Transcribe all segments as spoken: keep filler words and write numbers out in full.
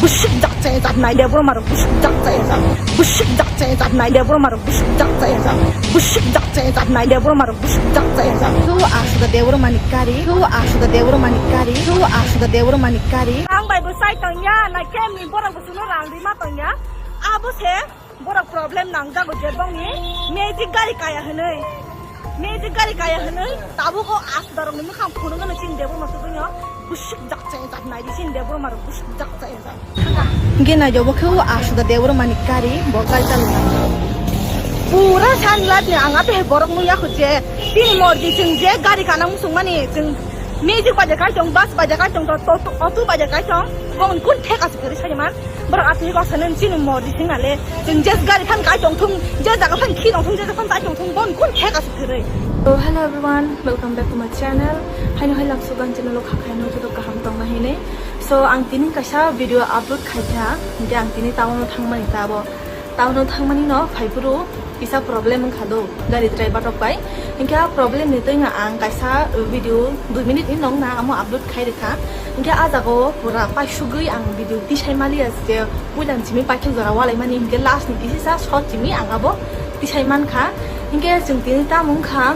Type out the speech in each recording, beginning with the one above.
Bushik jak chaya jak nai Debbarma rok bushik jak chaya jak. Bushik jak chaya jak nai Debbarma rok bushik jak chaya jak. Bushik jak chaya jak nai Debbarma rok bushik jak chaya jak. Khe o asuda Debbarma ni kari. Khe o asuda Debbarma ni kari. Khe o asuda Debbarma ni kari. Ang bai bo sai tong ya, nai khe ni borok bo suno rang ri ma tong ya. Abo se borok problem nang jago je bongni magic gari kaya hinui. Magic gari kaya hinui. Tabuk o asuda rok ni mukhang phunuk no chini Debbarma sudo yo. Bushik jak chaya jak nai di chini Debbarma rok bushik jak chaya jak. Hingke naijo bo khe o asuda Debbarma ni gari, bo gari chalai. Pura sunlight ni ang ape borok nung yakho je. Chini morji chwng je gari kana muchung mani chwng magic baja kai tong, bus baja kai tong, to, to, auto baja kai tong. Bong kun theka se gari sai man. Borok atwi kok sanen chini morji chwng ale. Chwng je gari phan kai tong thung, je jaga phan khi tong thung, je jaga phan kai tong thung, bong kun theka se gari. So hello everyone, welcome back to my channel. Haino hai lamsugan channel o khakhai no joto kaham tong ma hinui. So, ang tini kaisa video upload khaikha, hinkhe ang tini town o thangmani ta abo. Town o thangmani no phaiphuru kisa problem wngkha do, gari driver rok bai. Hinkhe a problem ni twino ang kaisa video dui minute ni nokna amo upload khai rwkha. Hinkhe a jaga o pura paisugwi ang video tisai maliya je puila ni simi paithak jora walaimani, hinkhe last ni kisisa short simi ang abo tisai mankha. Hinkhe chwng tini tamo wngkha,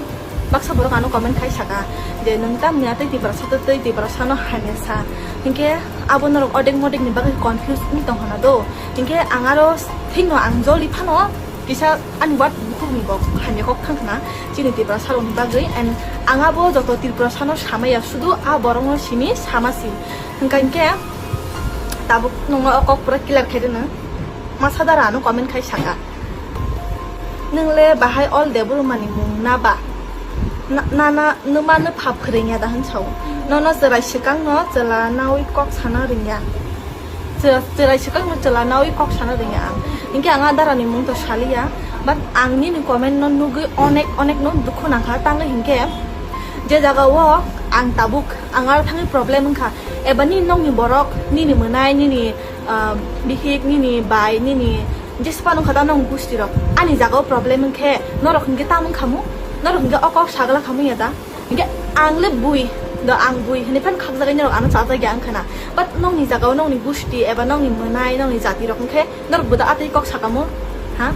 baksa borok ano comment khai saka je, "Nwng tamni atwi Tiprasa twi Tiprasano hamya sa?" Hinkhe abo norok odek modek ni bagwi confuse wng tong hana do. Hinkhe ang aro thikno ang joli phano kisa ani word bukhuk ni kok hamya kok thang khna chini Tiprasa rok ni bagwi, and ang abo joto Tiprasano samaya, sudu a borokno simi sama si. Hinkhe tabuk nongno o kok pura clear khai rwno. Masa dara ano comment khai saka. Nwng le bahai ol Debbarma ni mung na ba? Na, na, na, nwma nw pha phwrwngya da hwn sao. Nono chwrai swkang no chwla nawi kok sana rwngya. Chwra-, chwrai swkang no chwla nawi kok sana rwngya ang. Hinkhe ang a dara ni mung to saliya. But ang nini comment no nugwi onek, onek no dukhu nangkha. Tangwi hinkhe je jaga o ang tabuk, ang aro thangwi problem wngkha. Eba nini nokni borok, nini mwnai, nini ah, bihik nini bai nini jespa nung khata nung gusti rok ani jaga o problem wngkhe norok hinkhe tamo wngkhamu, norok hinkhe o kok sagla khamu ya da? Hinkhe ang le bui do, ang bui hinui phano khakjagwi norok ano chajagya wngkha na, but nokni jaga o nokni gusti eba nokni mwnai nokni jati rok wngkhe norok bo da atwi kok sakamu ha?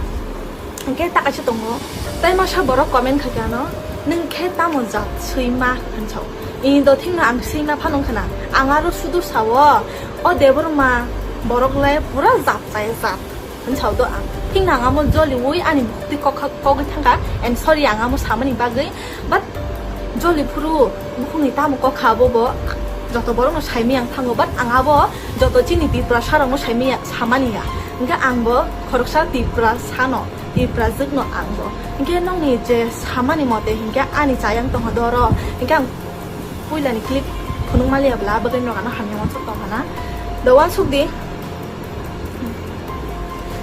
Hingke ta kaisa tongo, tei masa borok comment khaikhe ano, "Nwng khe tamo jat swima?" hwn sao. Ini do thikno ang swima phano wngkha na, ang aro sudu sao, "O Debbarma borok le pura jat chaya jat," hwn sao do ang. Thikno ang amo joliui ani bukhuk twi kok kha-, kogwi thangkha, and sorry ang amo samani bagwi, but joli phuru bukhukni tamo kok kha abo bo joto borokno saimaya ang thango, but ang abo joto chini Tiprasa rokno saimaya, samani ya, hingke ang bo khoroksa Tiprasano. Tiprajwkno ang bo. Hinkhe nokni je samani mote hinkhe ani chayang tongha doro. Hinkhe ang puilani clip phunuk maliya bla bagwi norok ano hamya wansuk tongkha na. Do wansuk di.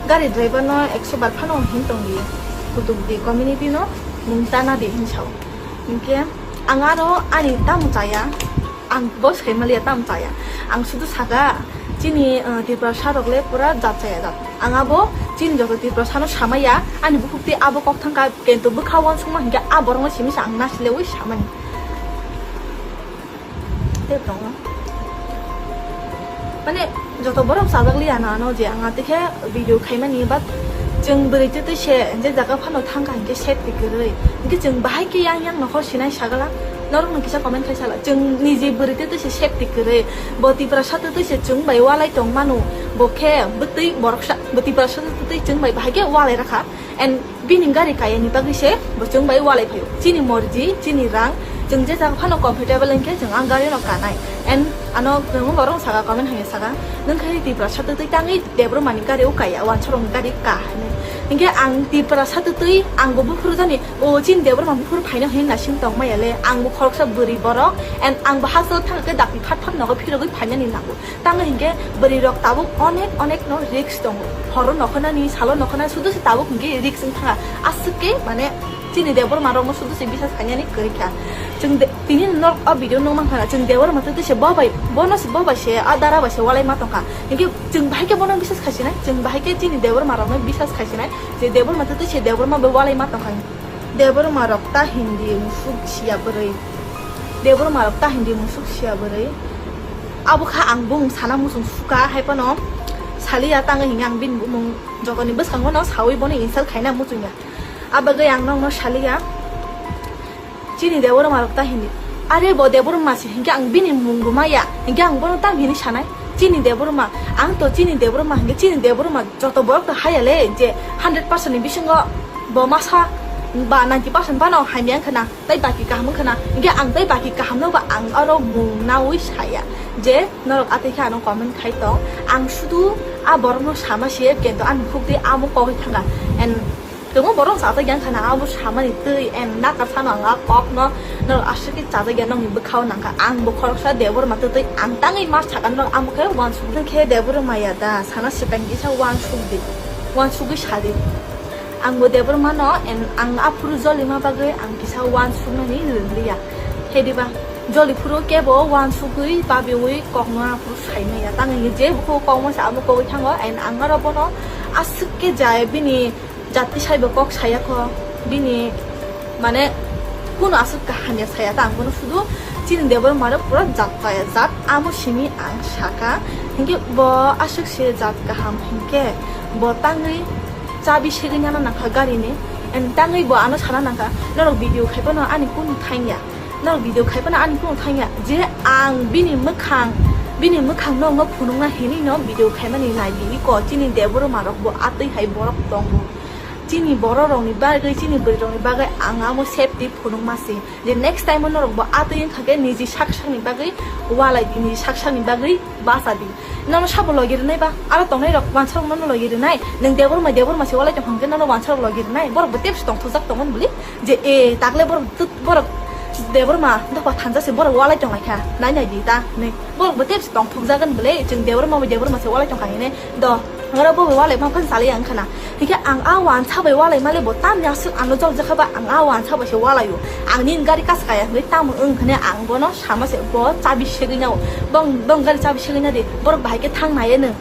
Gari driver no ekso bar phano hin tongdi. Kutuk di community no mung tana di hin sao. Hinkhe ang aro ani tamo chaya. Ang bo sai maliya tamo chaya. Ang sudu saka chini, eh, Tiprasa rok le pura jat chaya jat. Ang abo chini joto Tiprasa no samaya, ani bukhuk twi abo kok thangkha, kintu bwkha wansukma hinkhe a borok no simi sa ang nasileui samani. Tei tongo. Mane joto borok chajak liya na ano je ang atekhe video khaimani, but chwng bwrwi twi twi se je jaga phano thangkha hinkhe safety kwrwi. Hinkhe chwng bahai khe yang yang nokhor sinai sagala. Norokno kisa comment khai sala. Chwng niji bwrwi twi twi se safety kwrwi. Bo Tiprasa twi twi se chwng bai walai tong mano. Bo khe bwtwi borok sa, bo Tiprasa twi twi chwng bai bahai khe walai rakha. And bini gari kaya ni bagwi se bo chwng bai walai phaio. Chini morji, chini rang, chwng je jaga phano comfortable hinkhe chwng ang gari no kanai. And ano kwbangma borok saka comment hai saka, "Nwng khe Tiprasa twi twi tangwi Debbarma ni gari o kaya, wansa rok ni gari ka," hinwi. Hinkhe ang Tiprasa twi twi ang bo buphuru jani, o chini Debbarma buphuru phaino hinwi nasing tong maya le, ang bo khoroksa bwrwi borok, and ang bo hasteo thang khe dapli phat phat nogo phirogwi phainani nango. Tamo hinkhe bwrwi rok tabuk onek onek no risk tongo. Horo nokhanani, salo nokhanani sudu se tabuk hinkhe risk wng thanga. Aswk khe mane chini Debbarma rok no sudu se bisas khainani kwrwi kha. Chwng de, tini norok o video nukmankha na, chwng Debbarma twi twi se bo bai, bono se bo bai se, a dara bai se walai ma tongkha. Hinkhe chwng bahai khe bono bisas khaisinai, chwng bahai khe chini Debbarma rok no bisas khaisinai. Je Debbarma twi twi se Debbarma bai walai ma tongkha. Debbarma rok ta hindi musuk sia bwrwi. Debbarma rok ta hindi musuk sia bwrwi. Abo kha ang bung sana muchung suka hai phano. Saliya tangwi hinkhe ang bini bumung jotoni bwskango no sawi bono insult khaina muchungya. Abagwi ang nokno saliya. Chini Debbarma rok ta hindi. Are bo Debbarma se hinkhe ang bini mung bo maya. Hinkhe ang bono tam hini sanai. Chini Debbarma, ang to chini Debbarma hinkhe chini Debbarma joto borok to haya le je hundred percent ni bisingo bo masa ba ninety percent bano hamya wngkha na. Tai baki kaham wngkha na, hinkhe ang tai baki kaham no ba ang oro mung nawi saya je norok atwi khe ano comment khai tong. Ang sudu a borok no sama se kento ani khuk twi amo kogwi thangkha. And tongmo borok chajak yang khana abo samani twi and nakar sano ang a kok no norok aswk khe chajak ya nokni bwkhao nangkha. Ang bo khoroksa Debbarma twi twi ang tangwi ma sakha norok amo khe uansuk khe Debbarma ya da sana swkang kisa uansuk di, uansugwi sa di. Ang bo Debbarma no and ang aphuru jolima bagwi ang kisa uansuknani rwngliya. Hediba joli phuru kebo uansugwi babiwi kokno aphuru saimaya. Tangwi je bukhuk kokma sa amo kogwi thango and ang aro bono aswk khe jai bini jati saibo kok saya kho. Bini mane kuno aswk kaham ya saya ta ang bono sudu chini Debbarma rok pura jat chaya jat amo simi ang saka. Hinkhe bo aswk se jat kaham hinkhe bo tangwi chabi segwi nana nangkha gari ni. And tangwi bo ano sana nangkha, norok video khai phano ani kunu thangya, norok video khai phano ani kunu thangya je ang bini mwkhang, bini mwkhang no wngno phunukna hinwi no video khaimani nai di ko chini Debbarma rok bo atwi hai borok tongo. Chini borok rokni bagwi, chini bwrwi rokni bagwi ang amo safety phunukma se. Je next time o norok bo atwi wngkha khe niji sak sakni bagwi walai di, niji sak sakni bagwi basa di. Nono sabo logi rwnai ba, aro tongnai rok wansa rok nono logi rwnai. Nwng Debbarma, Debbarma se walai tongkha hwnkhe nono wansa rok logi rwnai. Borok bo tebse tongthokjak tongo bwle. Je e takle borok tut, borok Debbarma dopha thansa se borok walai tonglaikha. Nai nai di ta hinwi. Borok bo tebse tongthokjagwn bwle. Chwng Debbarma bai Debbarma se walai tongkha hinwi. Do, oro bo bai walai ma phano chalai ang khana. Hinkhe ang a wansa bai walai male bo tamni aswk ano jol jakha ba ang a wansa bai se walaio. Ang nini gari kas kaya hinwi tamo wng khane ang bono sama se bo chabi segwi nao. Bong, bong gari chabi segwi na di. Borok bahai khe thang nai eno.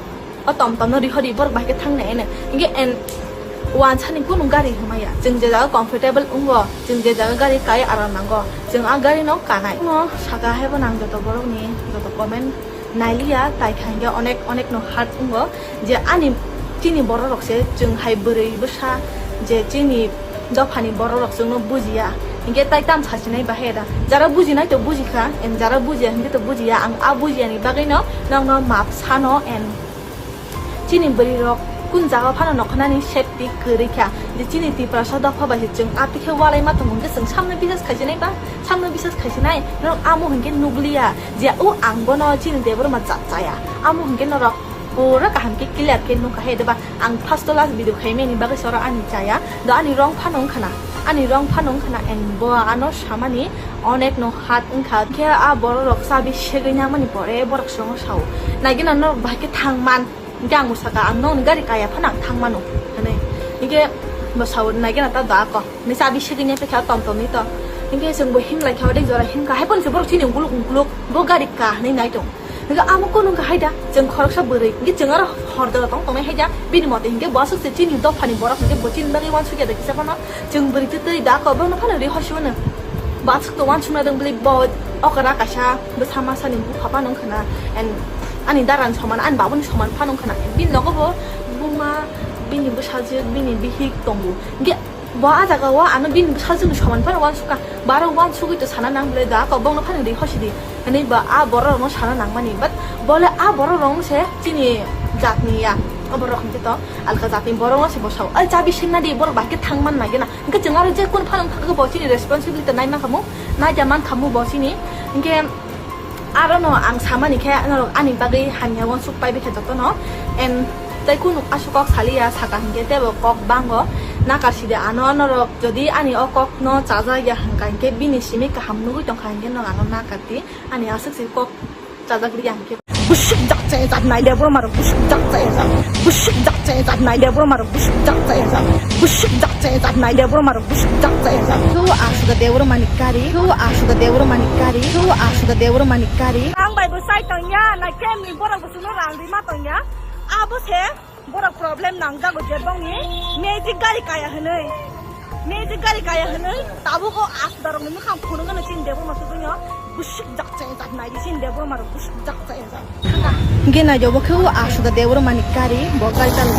O tom tom no rihori borok bahai khe thang nai eno. Hinkhe en wansa ni kunu gari hwnmaya. Chwng je jaga comfortable wngo, chwng je jaga gari kai aram nango. Chwng a gari no kanai. No saka hai bo nang joto borok ni joto comment. Nailiya, tai kha hinkhe onek, onek no hard wngo je ani chini borok rok se chwng hai bwrwi bwsa je chini dophani borok rok chwngno bujiya. Hinkhe tai tam sasinai bahai da. Jara bujinai to bujikha, and jara bujiya hinkhe to bujiya. Ang a bujiyani bagwi no nokno map sano and chini bwrwi rok kun jaga phano nokhanani safety kwrwi kha. Je chini Tiprasa dopha bai se chwng atwi khe walai ma tongo hinkhe chwng samno bisas khaisinai ba, samno bisas khaisinai norok amo hinkhe nukliya. Je o ang bono chini Debbarma jat chaya. Amo hinkhe norok pura kaham khe clear khe nukha he deba. Ang first to last video khaimani bagwi soro ani chaya. Do ani rong phano wngkhana. Ani rong phano wngkhana and bo ano samani onek no hard wngkha. Khe a borok rok chabi segwi nangmani pore borok songo sao. Naigina norok bahai khe thang man. Hinkhe ang bo saka ang nokni gari kaya phano ang thang mano. Hinwi. Hinkhe bo sao naigina ta da ko. Ni chabi segwi nai pekha tom tom ni to. Hinkhe chwng bo himlai kha odek jora himkha. Hai phano se borok chini ungkuluk ungkuluk bo gari ka hinwi nai tong. Hinkhe amo kunu wngkha hai da chwng khoroksa bwrwi. Hinkhe chwng aro hor jora tong tongnai hai da. Bini mote hinkhe bo aswk se chini dophani borok hinkhe bo chini bagwi uansukya da kisa phano. Chwng bwrwi twi twi da ko bono phano ri hosi mano. Bo aswk to uansukna rwng bwlwi bo okra kaisa bwsa masani bupha phano wngkha na. And ani daran soman ani babuni soman phano wngkha na. Bini nogo bo buma bini bwsajwk bini bihik tongo. Hinkhe Bo a jaga o ano bini bwsajwkni soman phano uansukha. Bo aro uansugwi to sana nang bwle da, kok bokno phano ri hosi di. Hinwi ba a borok rokno sana nangmani, but bole a borok rokno se chini jatni ya. O borok hinkhe to alka jatni borokno se bo sao. Ai chabi sengna di, borok bahai khe thang man nai gena. Hinkhe chwng aro je kun phano wngkha khe bo chini responsibility nai mankhamu, nai ja mankhamu bo chini. Hinkhe Arono ang samani khe norok ani bagwi hamya uansuk pai bikha jotono. And tei kunu aswk kok saliya saka hinkhe teibo kok bango. Nakar sidi ano norok jodi ani o kokno chajak ya hwnkha hinkhe bini simi kaham nugwi tongkha hinkhe norok ano nakar di. Ani aswk se kok chajak liya hinkhe. Busuk jak chaya jak nai de borok marok busuk jak chaya jak. Busuk jak chaya jak nai de borok marok busuk jak chaya jak. Busuk jak chaya jak nai de borok marok busuk jak chaya jak. Khe o asuda de borok mani kari. Khe o asuda de borok mani kari. Khe o asuda de borok mani kari. Ang bai bo sai tongya, na khe ni borok bo suno rang ri ma tongya. Abo se borok problem nangjago je bongni magic gari kaya hinui. Magic gari kaya hinui. Tabuk o asuda rokni mukhang phunukgano chini de borok ma sugwino. Busuk jak chaya jak nai di sin Debbarma rok busuk jak chaya jak. Hingke nai jobo khe o asuda Debbarma ni gari bo gari chalo.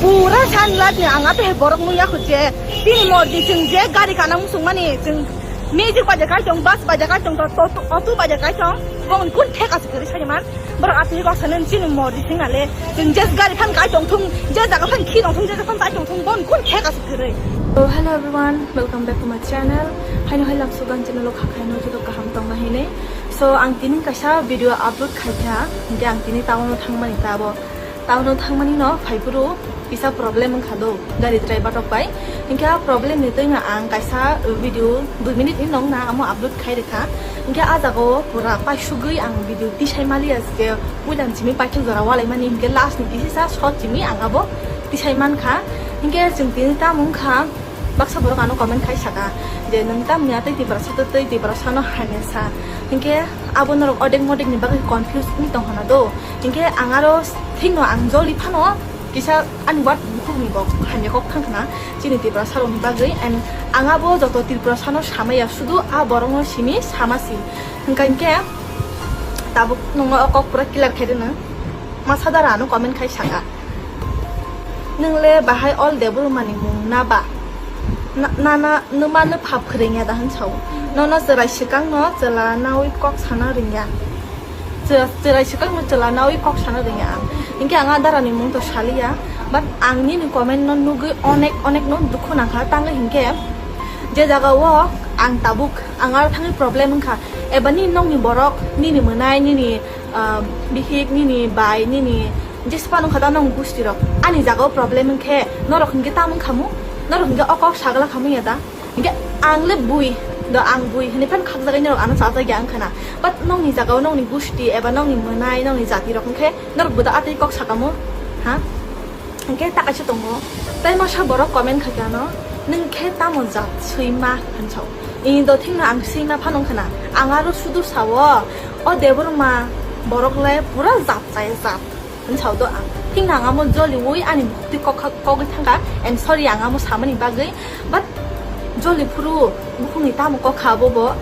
Pura san lat ni ang ape borok nung ya khuje. Tini mordi chwng je gari kana musung mani chwng magic baja kai tong, bus baja kai tong, to, to, auto baja kai tong. Bong kun theka se gari sai man. Borok atwi kok sanen chini mordi sing ale. Chwng je gari phan kai tong thung, je jaga phan khi tong thung, je jaga phan kai tong thung, bon kun theka se gari. So hello everyone, welcome back to my channel. Haino hai lam sugan channel o kha khaino joto kaham tong ma hine. So ang tini kaisa video upload khai kha, hingke ang tini town o thangmani tabo. Town o thangmani no phai phuru kisa problem wngkha do, gari driver rok bai. Hingke a problem ni twino ang kaisa video dui minute ni nong na amo upload khai rikha. Hingke a jaga o pura paisugwi ang video tisai maliya je puila chimi paithak jora walai mani hingke last ni kisa shot chimi ang abo tisai mankha. Hingke chwng tini tamo wngkha. Baksa borok ano comment khai saka je, "Nwng tamni atwi Tiprasa twi Tiprasa no hamya sa?" Hinkhe abo norok odek modek ni bagwi confuse wngwi tong hwnna do. Hinkhe ang aro thikno ang joli phano kisa ani word bukhuk ni bo hamya kok thang khna chini Tiprasa rok ni bagwi, and ang abo joto Tiprasa no samaya, sudu a borok no simi sama si. Hinkhe tabuk nongno o kok pura clear khai rwno. Masa dara ano comment khai saka. Nwng le bahai ol Debbarma ni mung na ba? Na, na, na, nwma nwpha phwrwngya da hwn sao. Nono chwrai swkang no chwla naui kok sana rwngya. Chwra-, chwrai swkang no chwla naui kok sana rwngya ang. Hinkhe ang a dara ni mung to saliya. But ang nini comment no nugwi onek, onek no dukhu nangkha. Tangwi hinkhe je jaga o ang tabuk ang aro thangwi problem wngkha. Eba nini nokni borok, nini mwnai, nini, ah, bihik, nini bai, nini Jesa phano wngkha da nong gusti rok. Ani jaga o problem wngkhe norok hinkhe tamo wngkhamu? Norok hinkhe o kok sagala khamu ya da? Hinkhe ang le bui, do ang bui hinwi phano khakjagwi norok ano chajagya wngkha na. But nongni jaga o nongni gusti eba nongni mwnai, nongni jati rok wngkhe norok bo da atwi kok sakamu? Ha? Hinkhe ta kaisa tongo. Tai masa borok comment khaikhe ano, "Nwng khe tamo jat swima?" hwn sao. Ini do thikno ang swima phano wngkha na. Ang aro sudu sao, o Debbarma borok le pura jat chaya jat. Hwn sao do ang. Thikno ang amo joliui ani bukhuk twi kok-, kogwi thangkha. I'm sorry ang amo samani bagwi. But joli phuru bukhukni tamo kok kha abo bo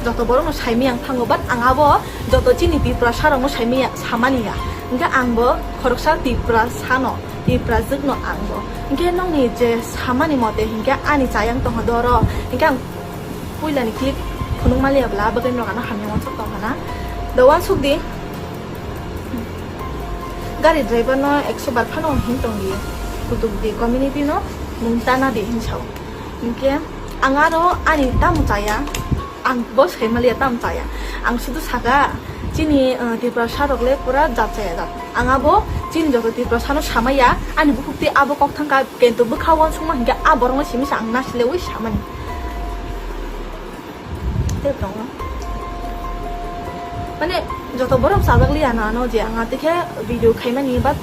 joto borokno saimaya wng thango. But ang abo joto chini Tiprasa rokno saimaya, samani ya. Hinkhe ang bo khoroksa Tiprasa no, Tiprajwk no ang bo. Hinkhe nokni je samani mote hinkhe ani chayang tongkha doro. Hinkhe ang puilani clip phunuk maliya bwla, bagwi norok ano hamya uansuk tongkha na. Do uansuk di. Gari driver no ekso bar phano him tong di, kutuk di, community no mung tana di him sao. Hinkhe ang aro ani tamo chaya, ang bo sai maliya tamo chaya. Ang sudu saka chini, uh, Tiprasa rok le pura jat chaya jat. Ang abo chini joto Tiprasa no samaya, ani bukhuk twi abo kok thangkha, kento bwkha uansukma hinkhe a borok no simi sa ang nasileui samani. Tei tongo. Mane, joto borok chajak liya no ano je ang atekhe video khaimani, but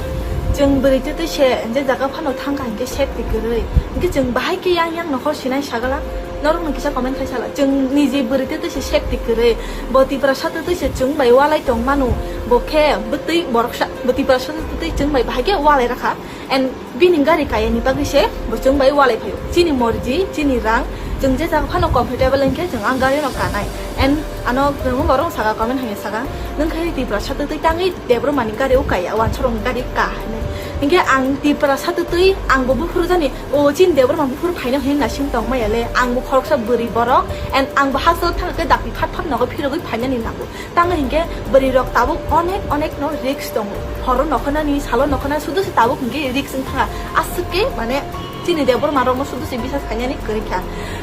chwng bwrwi twi twi se je jaga phano thangkha hinkhe safety kwrwi. Hinkhe chwng bahai khe yang yang nokhor sinai sagala. Norok no kisa comment khai sala. Chwng niji bwrwi twi twi se safety kwrwi. Bo Tiprasa twi twi se chwng bai walai tong manu. Bo khe bwtwi borok sa, bo Tiprasa twi twi chwng bai bahai khe walai rakha. And bini gari kaya ni bagwi se bo chwng bai walai phaio. Chini morji, chini rang, chwng je jaga phano comfortable wngkhe chwng ang gari no kanai. And ano kwbangma borok saka comment hai saka, "Nwng khe Tiprasa twi twi tangwi Debbarma ni gari o kaya, uansukmung gari ka," hinwi. Hinkhe ang Tiprasa twi twi ang bo buphuru jani, o chini Debbarma buphuru phaino hinwi naising tong maya le, ang bo khoroksa bwrwi borok, and ang bo hasteo thangkhe dakti phat phat nogo phirogwi phainani nango. Tamo hinkhe bwrwi rok tabuk onek onek no risk tongo. Horo nokhanani, salo nokhanani, sudu se tabuk hinkhe risk wng thanga. Aswk khe mane chini Debbarma rok no sudu se bisas khainani kwrwi kha.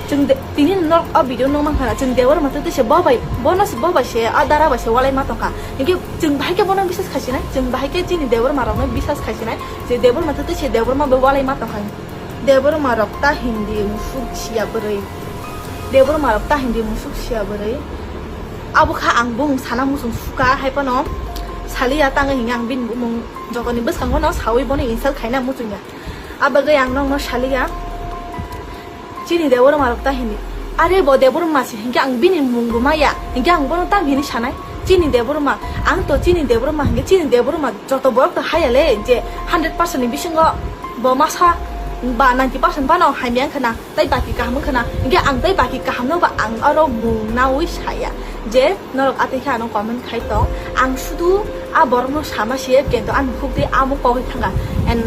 Chwng de-, tini norok o video no mankha na, chwng Debbarma twi twi se bo bai, bono se bo bai se, a dara bai se walai ma tongkha. Hinkhe chwng bahai khe bono bisas khaisinai, chwng bahai khe chini Debbarma rok no bisas khaisinai, je Debbarma twi twi se Debbarma bai walai ma tongkha. Debbarma rok ta hindi musuk sia bwrwi. Debbarma rok ta hindi musuk sia bwrwi. Abo kha ang bung sana muchung suka hai phano saliya tangwi hinkhe ang bini bumung jotoni bwskango no sawi bono insult khaina muchungya. Abagwi ang nokno saliya. Chini Debbarma rok ta hindi. Are bo Debbarma se hinkhe ang bini mung bo maya. Hinkhe ang bono tam hini sanai. Chini Debbarma. Ang to chini Debbarma hinkhe chini Debbarma joto borok to haya le je hundred percent ni bisingo bo masa ba ninety percent phano hamya wngkha na, tei baki kaham wngkha na. Hinkhe ang tei baki kaham no ba ang oro mung naui saya je norok atwi khe ano comment khai tong. Ang sudu a borok no sama se kento ani khuk twi amo kogwi thangkha. And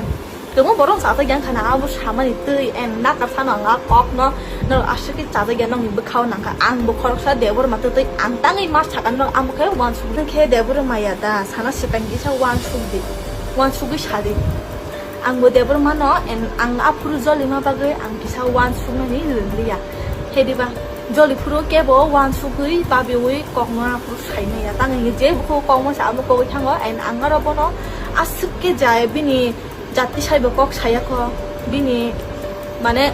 kwbangma borok chajak yang khana abo samani twi and nakar sano ang a kok no norok aswk khe chajak ya nokni bwkhao nangkha. Ang bo khoroksa Debbarma twtwi ang tangwi ma sakha norok amo khe uansuk khe Debbarma ya da sana swkang kisa uansuk di, uansugwi sa di. Ang bo Debbarma no and ang aphuru jolima bagwi ang kisa uansuknani rwliya. Hediba joli phuru kebo uansugwi babiwi kokno aphuru saimaya. Tangwi je bukhuk kokma sa amo kogwi thango and ang aro bono aswk khe jai bini jati saibo kok saya kho, bini mane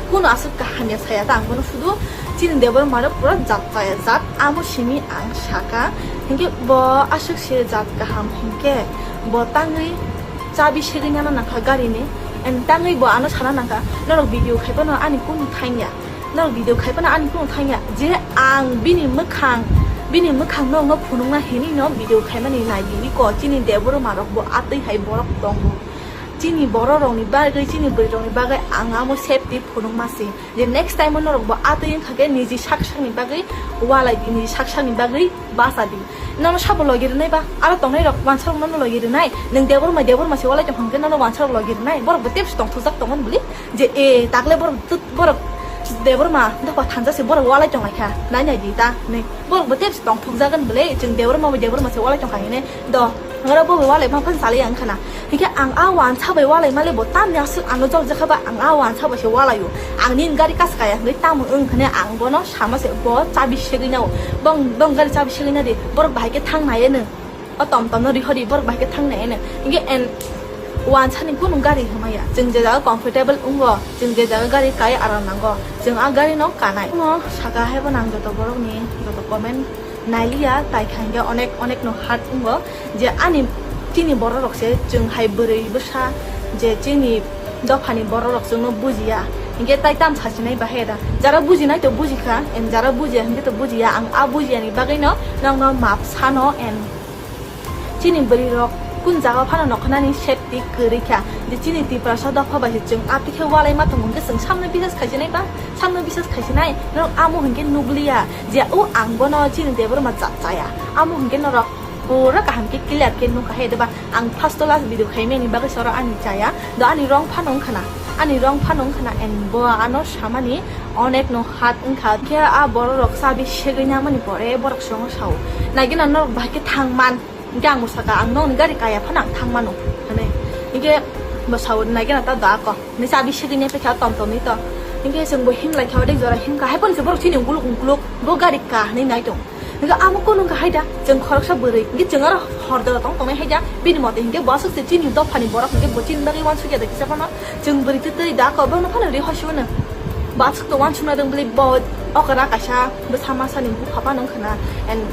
kuno aswk kaham ya saya ta, ang bono sudu chini Debbarma rok pura jat chaya jat amo simi ang saka. Hinkhe bo aswk se jat kaham hinkhe bo tangwi chabi segwi nana nangkha gari ni, and tangwi bo ano sana nangkha norok video khai phano ani kunu thangya, norok video khai phano ani kunu thangya je ang bini mwkhang, bini mwkhang no no phunukna hinwi no video khaimani nai di ko chini Debbarma rok bo atwi hai borok tongo. Chini borok rokni bagwi, chini bwrwi rokni bagwi ang amo safety phunukma se. Je next time o norok bo atwi wngkha khe niji sak sakni bagwi walai di, niji sak sakni bagwi basa di. Nono sabo logi rwnai ba, aro tongnai rok wansa rok nono logi rwnai. Nwng Debbarma, Debbarma se walai tongkha hwnkhe nono wansa rok logi rwnai. Borok bo tebse tongthokjak tongmani bwlwi je e takle borok tut-, borok Debbarma dopha thansa se borok walai tonglaikha. Nai nai di ta hinwi. Borok bo tebse tongthokjagan bwlwi chwng Debbarma bai Debbarma se walai tongkha hinwi. Do, oro bo bai walai ma phano chalai ang khana. Hinkhe ang a wansa bai walai male bo tamni aswk ano jol jakha ba ang a wansa bai se walai o. Ang nini gari kas kaya hwnwi tamo wng khane ang bono sama se bo chabi segwi nao. Bong, bong gari chabi segwi na di. Borok bahai khe thang nai eno. O tom tom no rihori borok bahai khe thang nai eno. Hinkhe en wansa ni kunu gari hwnmaya. Chwng je jaga comfortable wngo, chwng je jaga gari kai aram nango. Chwng a gari no kanai. Mo saka hai bo nang joto borok ni joto comment. Nailiya, tai kha hinkhe onek, onek no hard wngo je ani chini borok rok se chwng hai bwrwi bwsa je chini dophani borok rok chwngno bujiya. Hinkhe tai tam sachinai bahai da. Jara bujinai to bujikha, and jara bujiya hinkhe to bujiya. Ang a bujiyani bagwino nokno map sano, and chini bwrwi rok kun jaga phano nokhanani safety kwrwi kha. Je chini Tiprasa dopha bai se chwng aphi khe walai ma tongo hinkhe chwng samno bisas khaisinai ba, samno bisas khaisinai norok amo hinkhe nukliya. Je o ang bono chini Debbarma jat chaya. Amo hinkhe norok pura kaham khe clear khe nukha hai deba. Ang first to last video khaimani bagwi soro ani chaya. Do ani rong phano wngkhana. Ani rong phano wngkhana and bo ano samani onek no hard wngkha. Khe a borok rok chabi segwi namani pore borok songo sao. Naigena norok bahai khe thang man. Hinkhe ang bo saka ang nokni gari kaya phano ang thang mano. Hwnwi. Hinkhe bo sao naigena ta da ko. Ni chabi segwi ne pekha tom tom ni to. Hinkhe chwng bo himlai kha odek jora himkha. Hai phano se borok chini ungkuluk ungkuluk bo gari ka hwnwi nai tong. Hinkhe amo kunu wngkha hai da chwng khoroksa bwrwi. Hinkhe chwng aro hor jora tong tongnai hai da. Bini mote hinkhe bo aswk se chini dophani borok hinkhe bo chini bagwi uansukya da kisa phano. Chwng bwrwi twi twi da ko bono phano ri hosi mano. Bo aswk to uansukna rwng bwlwi bo okra kaisa bwsa masa ni bupha phano wngkha na. And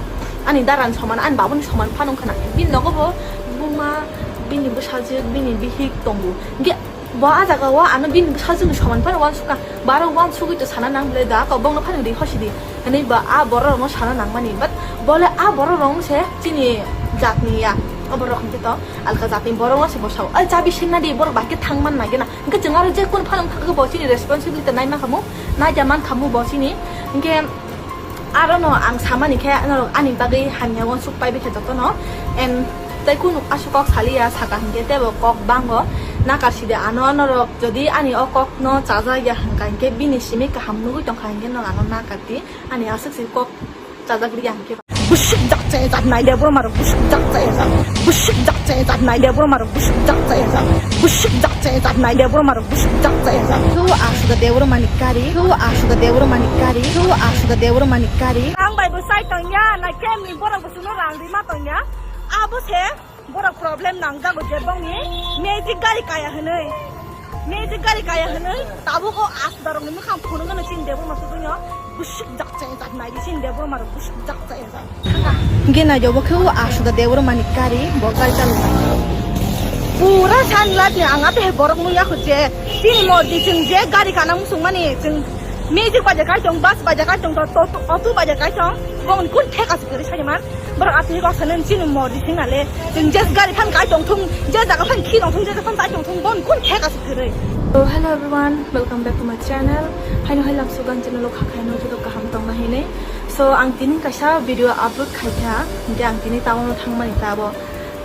ani daran soman ani babuni soman phano wngkha na. Bini nogo bo buma bini bwsajwk bini bihik tongo. Hinkhe Bo a jaga o ano bini bwsajwkni soman phano uansukha. Bo aro uansugwi to sana nang bwle da, kok bongno phano ri hosi di. Hwnwi ba a borok rokno sana nangmani. But bole a borok rok se chini jatni ya. O borok rok hwnkhe to alka jatni borok no se bo sao. Ai chabi sengna di, borok bai khe thang man nai gena. Hwnkhe chwng aro je kun phano wngkha khe bo chini responsibility nai mankhamu, nai ja mankhamu bo chini. Hwnkhe Arono ang samani khe norok ani bagwi hamya uansuk paibi khe jotono. And tei kunu aswk kok saliya saka hinkhe teibo kok bango. Nakar sidi ano norok jodi ani o kokno chajak ya hwnkha hinkhe bini simi kaham nugwi tongkha hinkhe norok ano nakar di. Ani aswk se kok chajak liya hinkhe. Bwswk jak chaya jak nai de borok marok bwswk jak chaya jak. Bwswk jak chaya jak nai de borok marok bwswk jak chaya jak. Bwswk jak chaya jak nai de borok marok bwswk jak chaya jak. Khe o asuda de borok mani kari. Khe o asuda de borok mani kari. Khe o asuda de borok mani kari. Ang bai bo sai tongya, nai khe ni borok bo chwngno rang rima tongya. Abo se borok problem nangjago je bongni magic gari kaya hwnwi. Magic gari kaya hwnwi tabuk o asuda rokni mwkhang phunukgano chini Debbarma sugwino bwswk jak chaya jak nai di chini Debbarma rok bwswk jak chaya jak. Hwnkhe naijabo khe o asuda Debbarma ni kari bo gari chaloknai. Pura sunlight ni ang ape borok nukya kho je chini mordi chwng je gari kana muchungmani chwng magic baja kai tong, bus baja kai tong, auto baja kai tong, bongni kun theka se kwrwi saiman. Borok atwi kok sanani chini mordi singale. Chwng je gari phan kai tongthung, je jaga phan khi tongthung, je jaga phan chai tongthung, bon kun thek asuk thwrwi. So, hello everyone, welcome back to my channel. Haino hai lamsu gan channel o kha khaino joto kaham tongna hinwi. So, ang tini kaisa video upload khaikha, hinkhe ang tini town o thangmani tabo.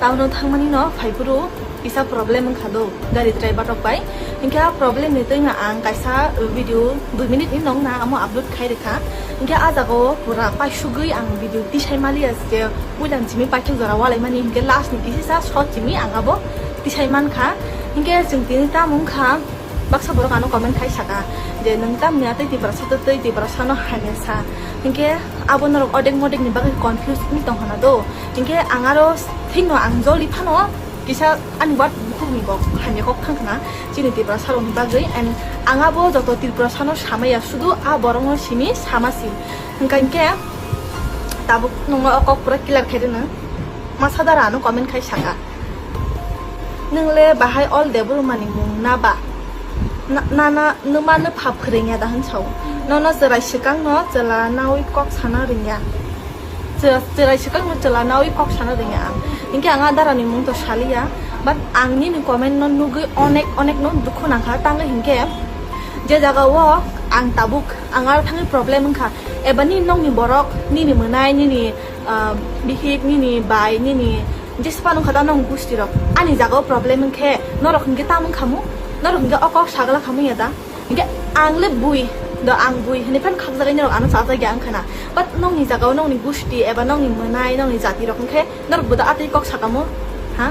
Town o thangmani no phaiphuru kisa problem wngkha do, gari driver rok bai. Hinkhe a problem ni twino ang kaisa video dui minute ni nong na amo upload khai rikha. Hinkhe a jaga o pura paisugwi ang video tisai maliya je puila ni simi paithak jora walaimani, hinkhe last ni kisisa short simi ang abo tisai mankha. Hinkhe chwng tini tamo wngkha, baksa borok ano comment khai saka je, "Nwng tamni atwi Tiprasa twi Tiprasa no hamya sa?" Hinkhe abo norok odek modek ni bagwi confuse wng tong hana do. Hinkhe ang aro thikno ang joli phano kisa ani word bukhuk ni kok hamya kok thang khna chini Tiprasa rok ni bagwi, and ang abo joto Tiprasa no samaya, sudu a borok no simi sama si. Hinkhe tabuk nungno o kok pura clear khai rwno. Masa dara ano comment khai saka. Nwng le bahai ol Debbarma ni mung na ba? Na, na, na, nwma no pha phwrwngya da hwn sao. Nono chwrai swkang no chwla naui kok sana rwngya. Chwra-, chwrai swkang no chwla naui kok sana rwngya ang. Hinkhe ang a dara ni mung to saliya. But ang nini comment no nugwi onek, onek no dukhu nangkha. Tangwi hinkhe je jaga o ang tabuk, ang aro thangwi problem wngkha. Eba nini nokni borok, nini mwnai, nini, ah, bihik, nini bai, nini jesa phano wngkha ta nong gusti rok. Ani jaga o problem wngkhe norok hinkhe tamo wngkhamu? Norok hinkhe o kok sagla khamu ya da? Hinkhe ang le bui do, ang bui hinwi phan khakjagwi norok ano chajagya wngkha na. But nokni jaga o nokni gusti eba nokni mwnai, nokni jati rok hinkhe norok bo do atwi kok sakamu? Ha?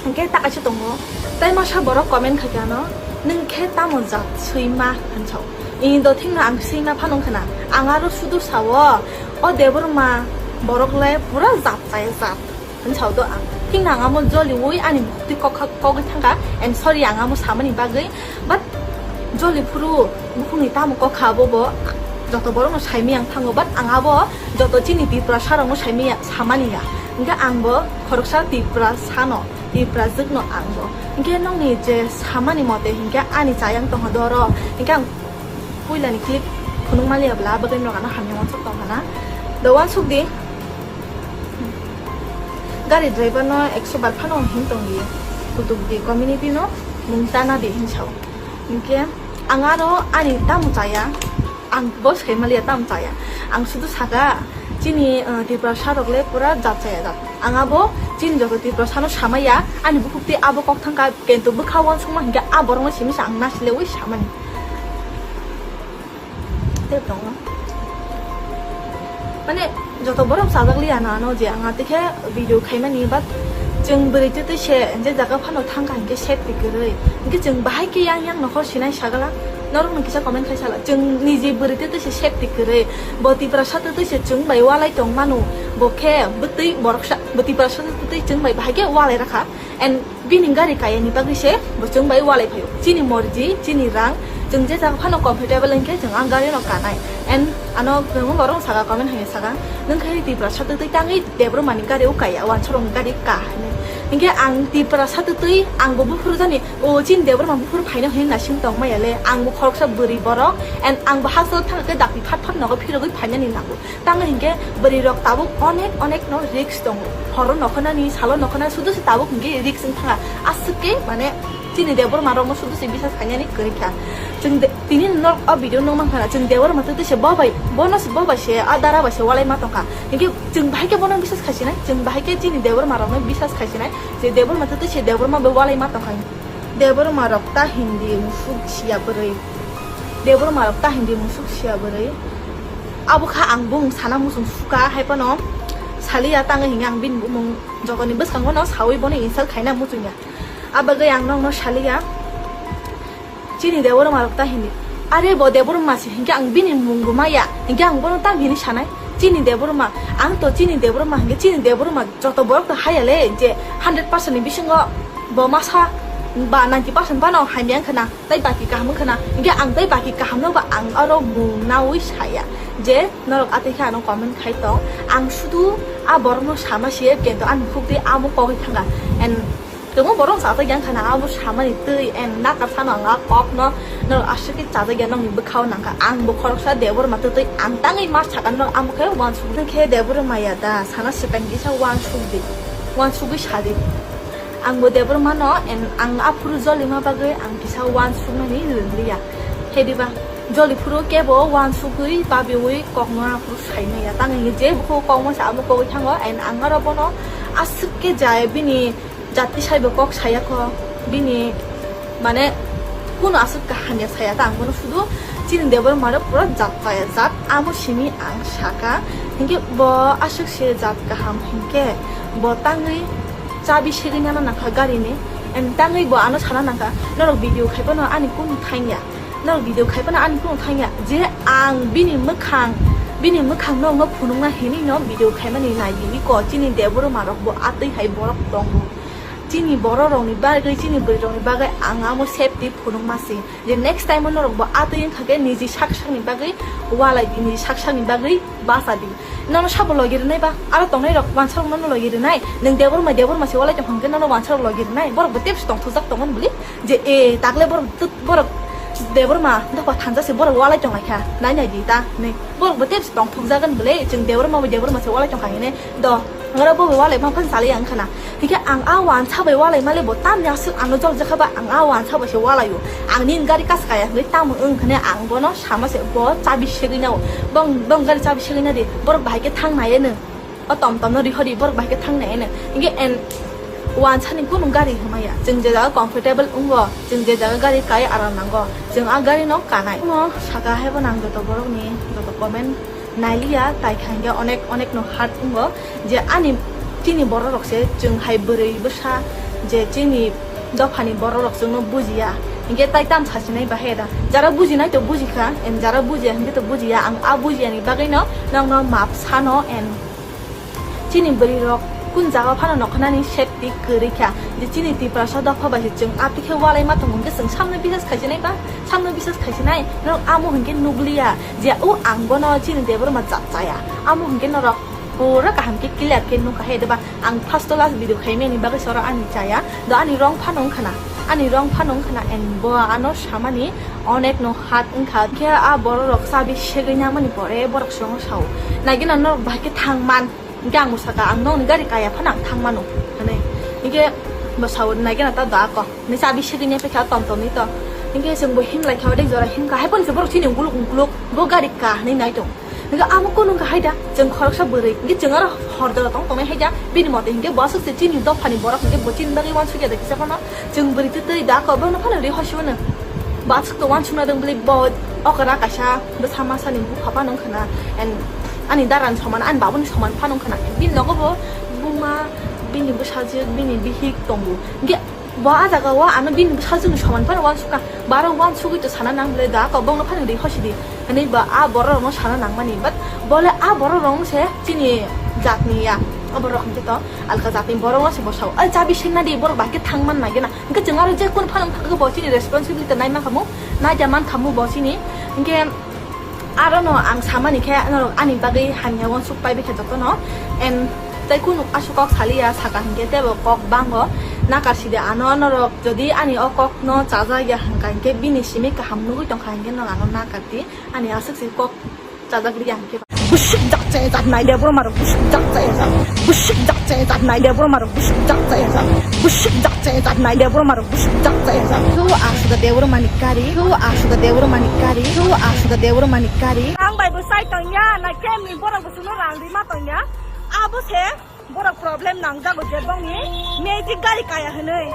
Hinkhe ta kaisa tongo, tai masa borok comment khaikha ano, "Nwng khe tamo jat swima?" hwn sao. Ini do thikno ang swima phano wngkha na. Ang aro sudu sao, o Debbarma borok le pura jat chaya jat hwn sao do ang. Thikno ang amo joliui ani bukhuk twi kok kha-, kogwi thangkha, and sorry ang amo samani bagwi. But joli phuru bukhukni tamo kok kha abo bo joto borokno saimaya wng thango, but ang abo joto chini Tiprasa rokno saimaya, samani ya. Hinkhe ang bo khoroksa Tiprasa no. Tiprajwk no ang bo. Hinkhe nokni je samani mote hinkhe ani chayang tongha doro. Hinkhe ang puila ni clip phunuk maliya bla bagwi norok ano hamya wansuk tongkha na. Do wansuk di. Gari driver no ekso bar phano him tong di. Kutuk di community no mung tana di him sao. Hinkhe ang aro ani tamo chaya. Ang bo sai maliya tamo chaya. Ang sudu saka chini, uh, Tiprasa rok le pura jat chaya jat. Ang abo chini joto Tiprasa no samaya, ani bukhuk twi abo kok thangkha, kento bwkha wansukma hinkhe a borok no simi sa ang nasleui samani. Tei tongo. Mane joto borok sajak liya na ano je ang atikhe video khaimani, but chwng bwrwi twi twi se je jaga phano thangkha hinkhe safety kwrwi. Hinkhe chwng bahai khe yang yang nokhor sinai sagala. Norokno kisa comment khai sala. Chwng niji bwrwi twi twi se safety kwrwi. Bo Tiprasa twi twi se chwng bai walai tong mano. Bo khe bwtwi borok sa, bo Tiprasa twi twi chwng bai bahai khe walai rakha. And bini gari kaya ni bagwi se bo chwng bai walai phaio. Chini morji, chini rang, chwng je jaga phano comfortable hinkhe chwng ang gari no kanai. And ano kwbangma borok saka comment hai saka, "Nwng khe Tiprasa twi twi tangwi Debbarma ni gari o kaya, wansarok ni gari ka," hinwi. Hinkhe ang Tiprasa twi twi ang bo buphuru jani, o chini Debbarma buphuru phaino hinwi nasing tong maya le, ang bo khoroksa bwrwi borok, and ang bo hasteo thangkhe dakti phat phat nogo phirogwi phainani nango. Tamo hinkhe bwrwi rok tabuk onek onek no risk tongo. Horo nokho nani, salo nokho nani, sudu se tabuk hinkhe risk wng thanga. Aswk khe mane chini Debbarma rok no sudu se bisas khainani kwrwi kha. Chwng de-, tini norok o video no mankha na, chwng Debbarma twi twi se bo bai, bono se bo bai se, a dara bai se walai ma tongkha. Hinkhe chwng bahai khe bono bisas khaisinai, chwng bahai khe chini Debbarma rok no bisas khaisinai, je Debbarma twi twi se Debbarma bai walai ma tongkha. Debbarma rok ta hindi musuk sia bwrwi. Debbarma rok ta hindi musuk sia bwrwi. Abo kha ang bung sana muchung suka hai phano saliya tangwi hinkhe ang bini bumung jotoni bwskango no sawi bono insult khaina muchungya. A bagwi ang nokno saliya. Chini Debbarma rok ta hindi. Are bo Debbarma se hinkhe ang bini mung bo maya. Hinkhe ang bono tam hini sanai. Chini Debbarma, ang to chini Debbarma hinkhe chini Debbarma joto borok to haya le je hundred percent ni bisingo bo masa ba ninety percent bano hamya wngkha na, tei baki kaham wngkha na, hinkhe ang tei baki kaham no ba ang aro mung naui saya je norok atwi khe ano comment khai tong, ang sudu a borok no sama siye kento ani khuk twi amo kogwi thanga, and Tongmo borok chajak yang khana abo samani twi and nakar sano ang a kok no norok aswk khe chajak ya nokni bwkhao nangkha ang bo khoroksa Debor ma twi twi ang tangwi ma sakha norok amo khe uansuk khe Debor ma ya da sana swkang kisa uansuk di uansugwi sadi ang bo Debor ma no and ang aphuru joli ma bagwi ang kisa uansuk nani liya hediba joli phuru kebo uansugwi babiwi kok no aphuru sai maya tangwi je bukhugo kok ma sa amo kogwi thango and ang aro bono aswk khe jai bini jat tisai bo kok saya kho bini mane kuno aswk kaham ya saya ta ang bono sudu chini Debor maro pura jat chaya jat amo simi ang saka hinkhe bo aswk se jat kaham hinkhe bo tangwi chabi segwi nana nangkha gari ni and tangwi bo ano sana nangkha norok video khai bono ani kunu thangya norok video khai bono ani kunu thangya je ang bini mwkhang bini mwkhang no no phunukna hinwi no video khaimani nai di iko chini Debor marok bo atwi hai borok tongo. Chini borok rokni bagwi chini bwrwi rokni bagwi ang amo safety phunukma se je next time o norok bo atwi wngkha khe niji sak sakni bagwi walai di niji sak sakni bagwi basa di nono sabo logi rwnai ba aro tongnai rok wansa rok nono logi rwnai nwng Debor ma Debor ma se walai tong hwnkhe nono wansa rok logi rwnai borok bo tebsi tongthokjak tongo bwle je e takle borok tut- borok Debor ma dopha thansa se borok walai tong lai kha nai nai di ta hinwi borok bo tebsi tongthokjagan bwle chwng Debor ma bai Debor ma se walai tong kha hinwi do. Oro bo bai walai ma phang salai ang khana. Hingke ang a wansa bai walai male bo tamni aswk ano jol jakha ba ang a wansa bai se walai o. Ang ni gari kas kaya hingke tamo wng khane ang bono sama se bo chabi segwi nao. Bong bong gari chabi segwi nadi. Borok bahai ke thang nai eno. O tom tom no rihori borok bahai ke thang nai eno. Hingke en wansa ni kunu gari hwnmaya. Chwng je jaga comfortable wngo. Chwng je jaga gari kai aram nango. Chwng a gari no kanai. No saka hai bo nang joto borok ni joto comment. Nailiya, tai kha hingke onek, onek no hard wngo je ani chini borok rok se chwng hai bwrwi bwsa je chini dophani borok rok chwngno bujiya. Hingke tai tam sasinai bahai da. Jara bujinai to bujikha, and jara bujiya hingke to bujiya. Ang a bujiyani bagwi no nokno map sano and chini bwrwi rok kun jaga phano nokhanani safety kwrwi kha. Je chini Tiprasa dopha bai se chwng atwi khe walai ma tongo hingke chwng samno bisas khaisinai ba, samno bisas khaisinai norok amo hingke nukliya. Je o ang bono chini Debor ma jat chaya. Amo hingke norok pura kaham ke clear ke nukha he deba. Ang first to last video khaimani bagwi soro ani chaya. Do ani rong phano wngkhana. Ani rong phano wngkhana and bo ano samani onek no hard wngkha. Khe a borok rok chabi segwi nangmani pore borok songo sao. Naigina norok bahai ke thang man. Hingke ang bo saka ang nokni gari kaya phano ang thang mano. Hane. Hingke bo sao naigina ta da ko. Ni chabi segwi ni pekha tom tom ni to. Hingke chwng bo him lai kha odek jora him kha. Hai phone se borok chini ungkuluk ungkuluk bo gari ka hinui nai tong. Hingke amo kunu wngkha hai da chwng khoroksa bwrwi. Hingke chwng aro hor jora tong tongnai hai da bini mote hingke bo aswk se chini dophani borok hingke bo chini bagwi uansukya da kisa phano. Chwng bwrwi twi twi da ko bono phano ri hosi mano. Bo aswk to uansukna dong bwlai bo okra kaisa bwsa masa ni bupha phano wngkha na. And ani dara ni soman ani babu ni soman phano wngkha na. Bini nogo bo buma bini bwsajwk bini bihik tongo. Hingke Bo a jaga o ano bini bwsajwkni soman phano uansukha. Baro uansugwi to sana nang bwle da ko bongno phano ri hosi di. Hinui ba a borok rokno sana nangmani. But bole a borok rokno se chini jatni ya. O borok hwnkhe to alka jatni borok no se bosao. Ai chabi sengna di borok bahai khe thang man nai gena. Hwnkhe chwng aro je kun phano thangkhe bo chini responsibility nai man khamu. Nai ja man khamu bo chini. Hwnkhe Aro no ang samani khe norok ani bagwi hamya uansuk pai bikha jotono. And tei kunu aswk kok saliya saka hinkhe teibo kok bango. Nakar sidi ano norok jodi ani o kok no chajak ya hwnkha hinkhe bini simi kaham nugwi tongkha hinkhe norok ano nakar di ani aswk se kok chajak liya hinkhe. Bwswk jak chaya jak nai de borok marok bwswk jak chaya jak. Bwswk jak chaya jak nai de borok marok bwswk jak chaya jak. Bwswk jak chaya jak nai de borok marok bwswk jak chaya jak. Khe o asuda de borok mani kari. Khe o asuda de borok mani kari. Khe o asuda de borok mani kari. Ang bai bo sai tongya, na khe ni borok bo suno rang ri ma tongya. Abo se borok problem nang jago je bongni magic gari kaya hinui.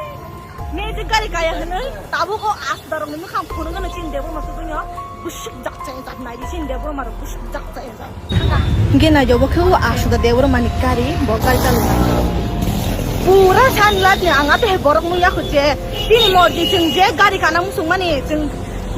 Magic gari kaya hinui. Tabuk o asuda rok ni mukhang phunuk no chini de borok ma sutungyo. Bwswk jak chaya jak nai di chini de borok marok bwswk jak chaya jak. Hingke naijabo khe o asuda de borok mani kari bo gari chaloknai. Pura sanlat ni ang ato he borok nung yakho je. Tini mordi chwng je gari kana muchung mani chwng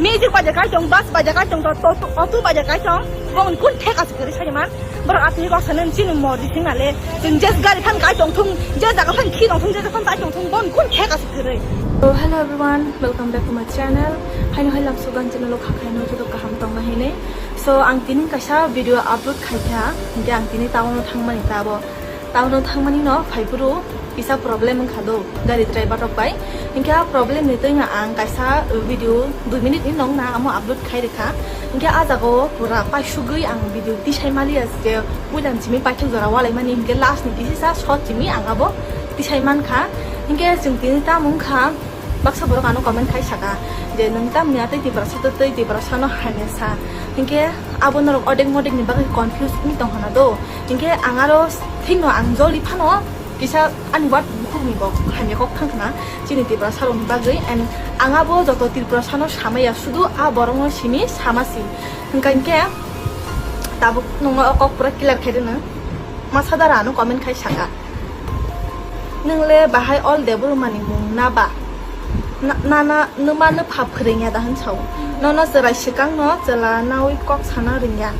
magic baja kai tong, bus baja kai tong, to, to, auto baja kai tong. Bong kun theka se kwrwi sani man. Borok atwi kok sanani chini mordi sing nale. Chwng je gari phan kai tong thung, je jaga phan khi tong thung, je jaga phan kai tong thung, bong kun theka se kwrwi. So, hello everyone, welcome back to my channel. Haino hai lamsuk ang channel o khakhaino joto kaham tongna hine. So, ang tini kaisa video upload khaikha, hingke ang tini town o thangmani tabo. Town o thangmani no phaiphuru Kisa problem wngkha do gari driver rok bai. Hinkhe a problem ni twino ang kaisa video dui minute ni nong na amo upload khai rikha. Hinkhe a jaga o pura paisugwi ang video tisai maliya je puila chimi paithak jora walai mani hinkhe last ni kisisa short chimi ang abo tisai mankha. Hinkhe chwng tini tamo wngkha baksa borok ano comment khai saka je nwng tamni atwi Tiprasa twi Tiprasa no hamya sa. Hinkhe abo norok odek modek ni bagwi confuse wng tong hana do. Hinkhe ang aro thikno ang joli phano kisa ani word bukhukni bo hamya kok thang khna chini Tiprasa rokni bagwi, and ang abo joto Tiprasa no samaya sudu a borok no simi sama si. Hinkha hinkhe tabuk nungno o kok pura clear khai rwno. Masa dara ano comment khai saka. Nwngle bahai ol Debbarma ni mung na ba? Na, na, na, nwma nwpha phwrwngya da hwn sao. Nono chwrai swkang no chwla nawi kok sana rwngya.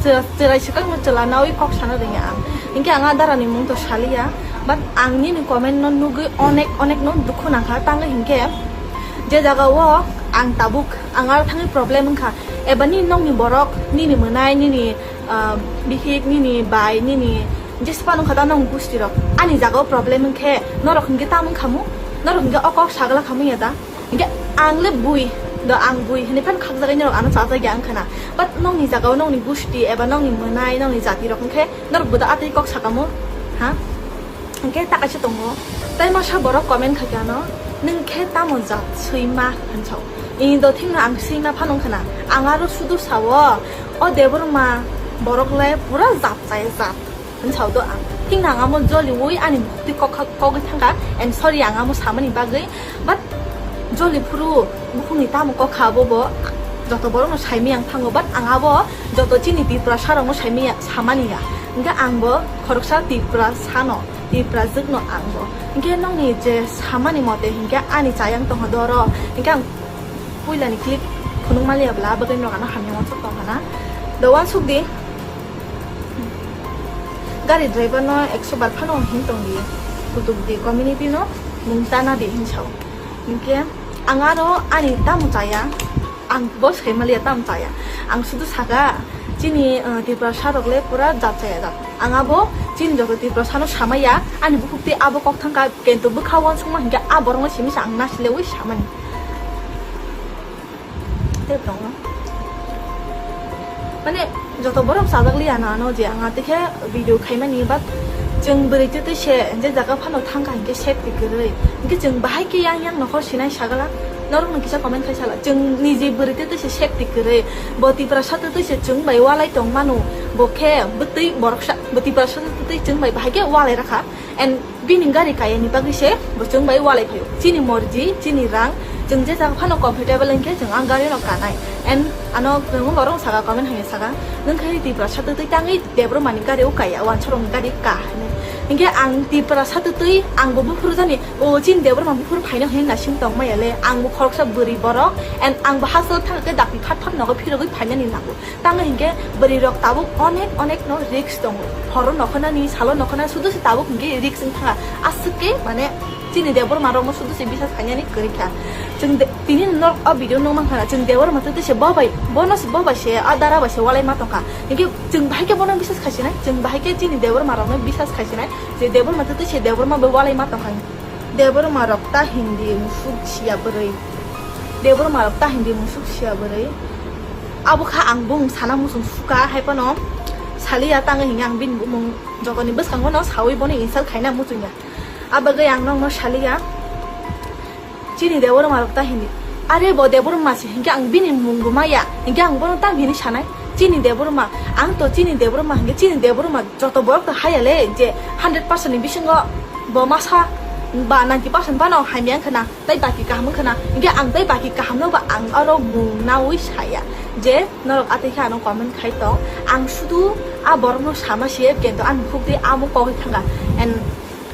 Chwla, chwrai swkang no chwla nawi kok sana rwngya ang. Hinkhe ang a dara ni mung to saliya. But ang nini comment no nugwi onek, onek no dukhu nangkha. Tangwi hinkhe je jaga o ang tabuk ang aro thangwi problem wngkha. Eba nini nokni borok, nini mwnai, nini ah, bihik nini bai nini jespa nung khata nong gusti rok ani jaga o problem wngkhe norok hinkhe tam wngkhamu, norok hinkhe o kok sagla khamu ya da? Hinkhe ang le bui do, ang bui hinwi phano khakjagwi norok ano chajagya wngkhana, but nongni jaga o nongni gusti eba nongni mwnai nongni jati rok wngkhe norok bo da atwi kok sakamu ha? Hingke ta kaisa tongo, tai masa borok comment khaikhe ano, "Nwng khe tamo jat swima?" hwn sao. Ini do thikno ang swima phano wngkhana, ang aro sudu sao, "O Debbarma borok le pura jat chaya jat," hwn sao do ang. Thikno ang amo joliui ani buktwi kok, kok, kogwi thangkha, and sorry ang amo samani bagwi, but joli phuru bukhukni tamo kok kha abo bo joto borokno saimaya wng thango, but ang abo joto chini Tiprasa rokno saimaya, samani ya. Hingke ang bo khoroksa Tiprasa no. Tiprajwk no ang bo. Hinkhe nokni je samani mote hinkhe ani chayang tongkha doro. Hinkhe ang puila ni clip phunuk maliya bwla, abagwi norok ano hamya uansuk tongkha na. Do uansuk di. Gari driver no ekso bar phano him tong di. Kutuk di community no mung tana di hinwi sao. Hinkhe ang aro ani tamo chaya. Ang bo sai maliya tamo chaya. Ang sudu saka chini, uh, Tiprasa rok le pura jat chaya jat. Ang abo chini joto Tiprasa no samaya, ani bukhuk twi abo kok thangkha, kento bwkha uansukma hinkhe a borok no simi sa ang nasile ui samani. Tei tongo. Mane joto borok chajak liya no ano je ang atekhe video khaimani, but chwng bwrwi twi twi se je jaga phano thangkha hinkhe safety kwrwi. Hinkhe chwng bahai khe yang yang nokhor sinai sagala. Norokno kisa comment khai sala. Chwng niji bwrwi twi twi se safety kwrwi. Bo Tiprasa twi twi se chwng bai walai tong manu. Bo khe bwtwi borok sa, bo Tiprasa twi twi chwng bai bahai khe walai rakha. And bini gari kaya ni bagwi se bo chwng bai walai phaio. Chini morji, chini rang, chwng je jaga phano comfortable hinkhe chwng ang gari no kanai. And ano kwbangma borok saka comment hai saka, "Nwng khe Tiprasa twi twi tangwi Debbarma ni gari o kaya, uansukmung ni gari ka," hinwi. Hinkhe ang Tiprasa twi twi ang bo buphuru jani, o chini Debbarma buphuru phaino hinwi naising tong maya le, ang bo khoroksa bwrwi borok, and ang bo hasteo thangkhe dakti phat phat nogo phirogwi phainani nango. Tamo hinkhe bwrwi rok tabuk onek onek no risk tongo. Horo nokho nani, salo nokho nani, sudu se tabuk hinkhe risk wng thangkha. Aswk khe mane chini Debbarma rok no sudu se bisas khainani kwrwi kha. Chwng de, tini norok o video nukmankha na, chwng Debbarma twi twi se bo bai, bono se bo bai se, a dara bai se walai ma tongkha. Hinkhe chwng bahai khe bono bisas khaisinai, chwng bahai khe chini Debbarma rok no bisas khaisinai, je Debbarma twi twi se Debbarma bai walai ma tongkha. Debbarma rok ta hindi musuk sia bwrwi. Debbarma rok ta hindi musuk sia bwrwi. Abo kha ang bung sana muchung suka hai phano saliya tangwi hinkhe ang bini bumung jotoni bwskango no sawi bono insult khaina muchungya. Abagwi ang nokno saliya. Chini Debbarma rok ta hindi. Are bo Debbarma se hinkhe ang bini mung bo maya. Hinkhe ang bono tam hini sanai. Chini Debbarma, ang to chini Debbarma hinkhe chini Debbarma joto borok to haya le je hundred percent ni bisingo bo masa ba ninety percent bano hamya wngkha na, tei baki kaham wngkha na, hinkhe ang tei baki kaham no ba ang oro mung naui saya je norok atwi khe ano comment khai tong, ang sudu a borok no sama siye kento ani khuk twi amo kogwi thangkha. And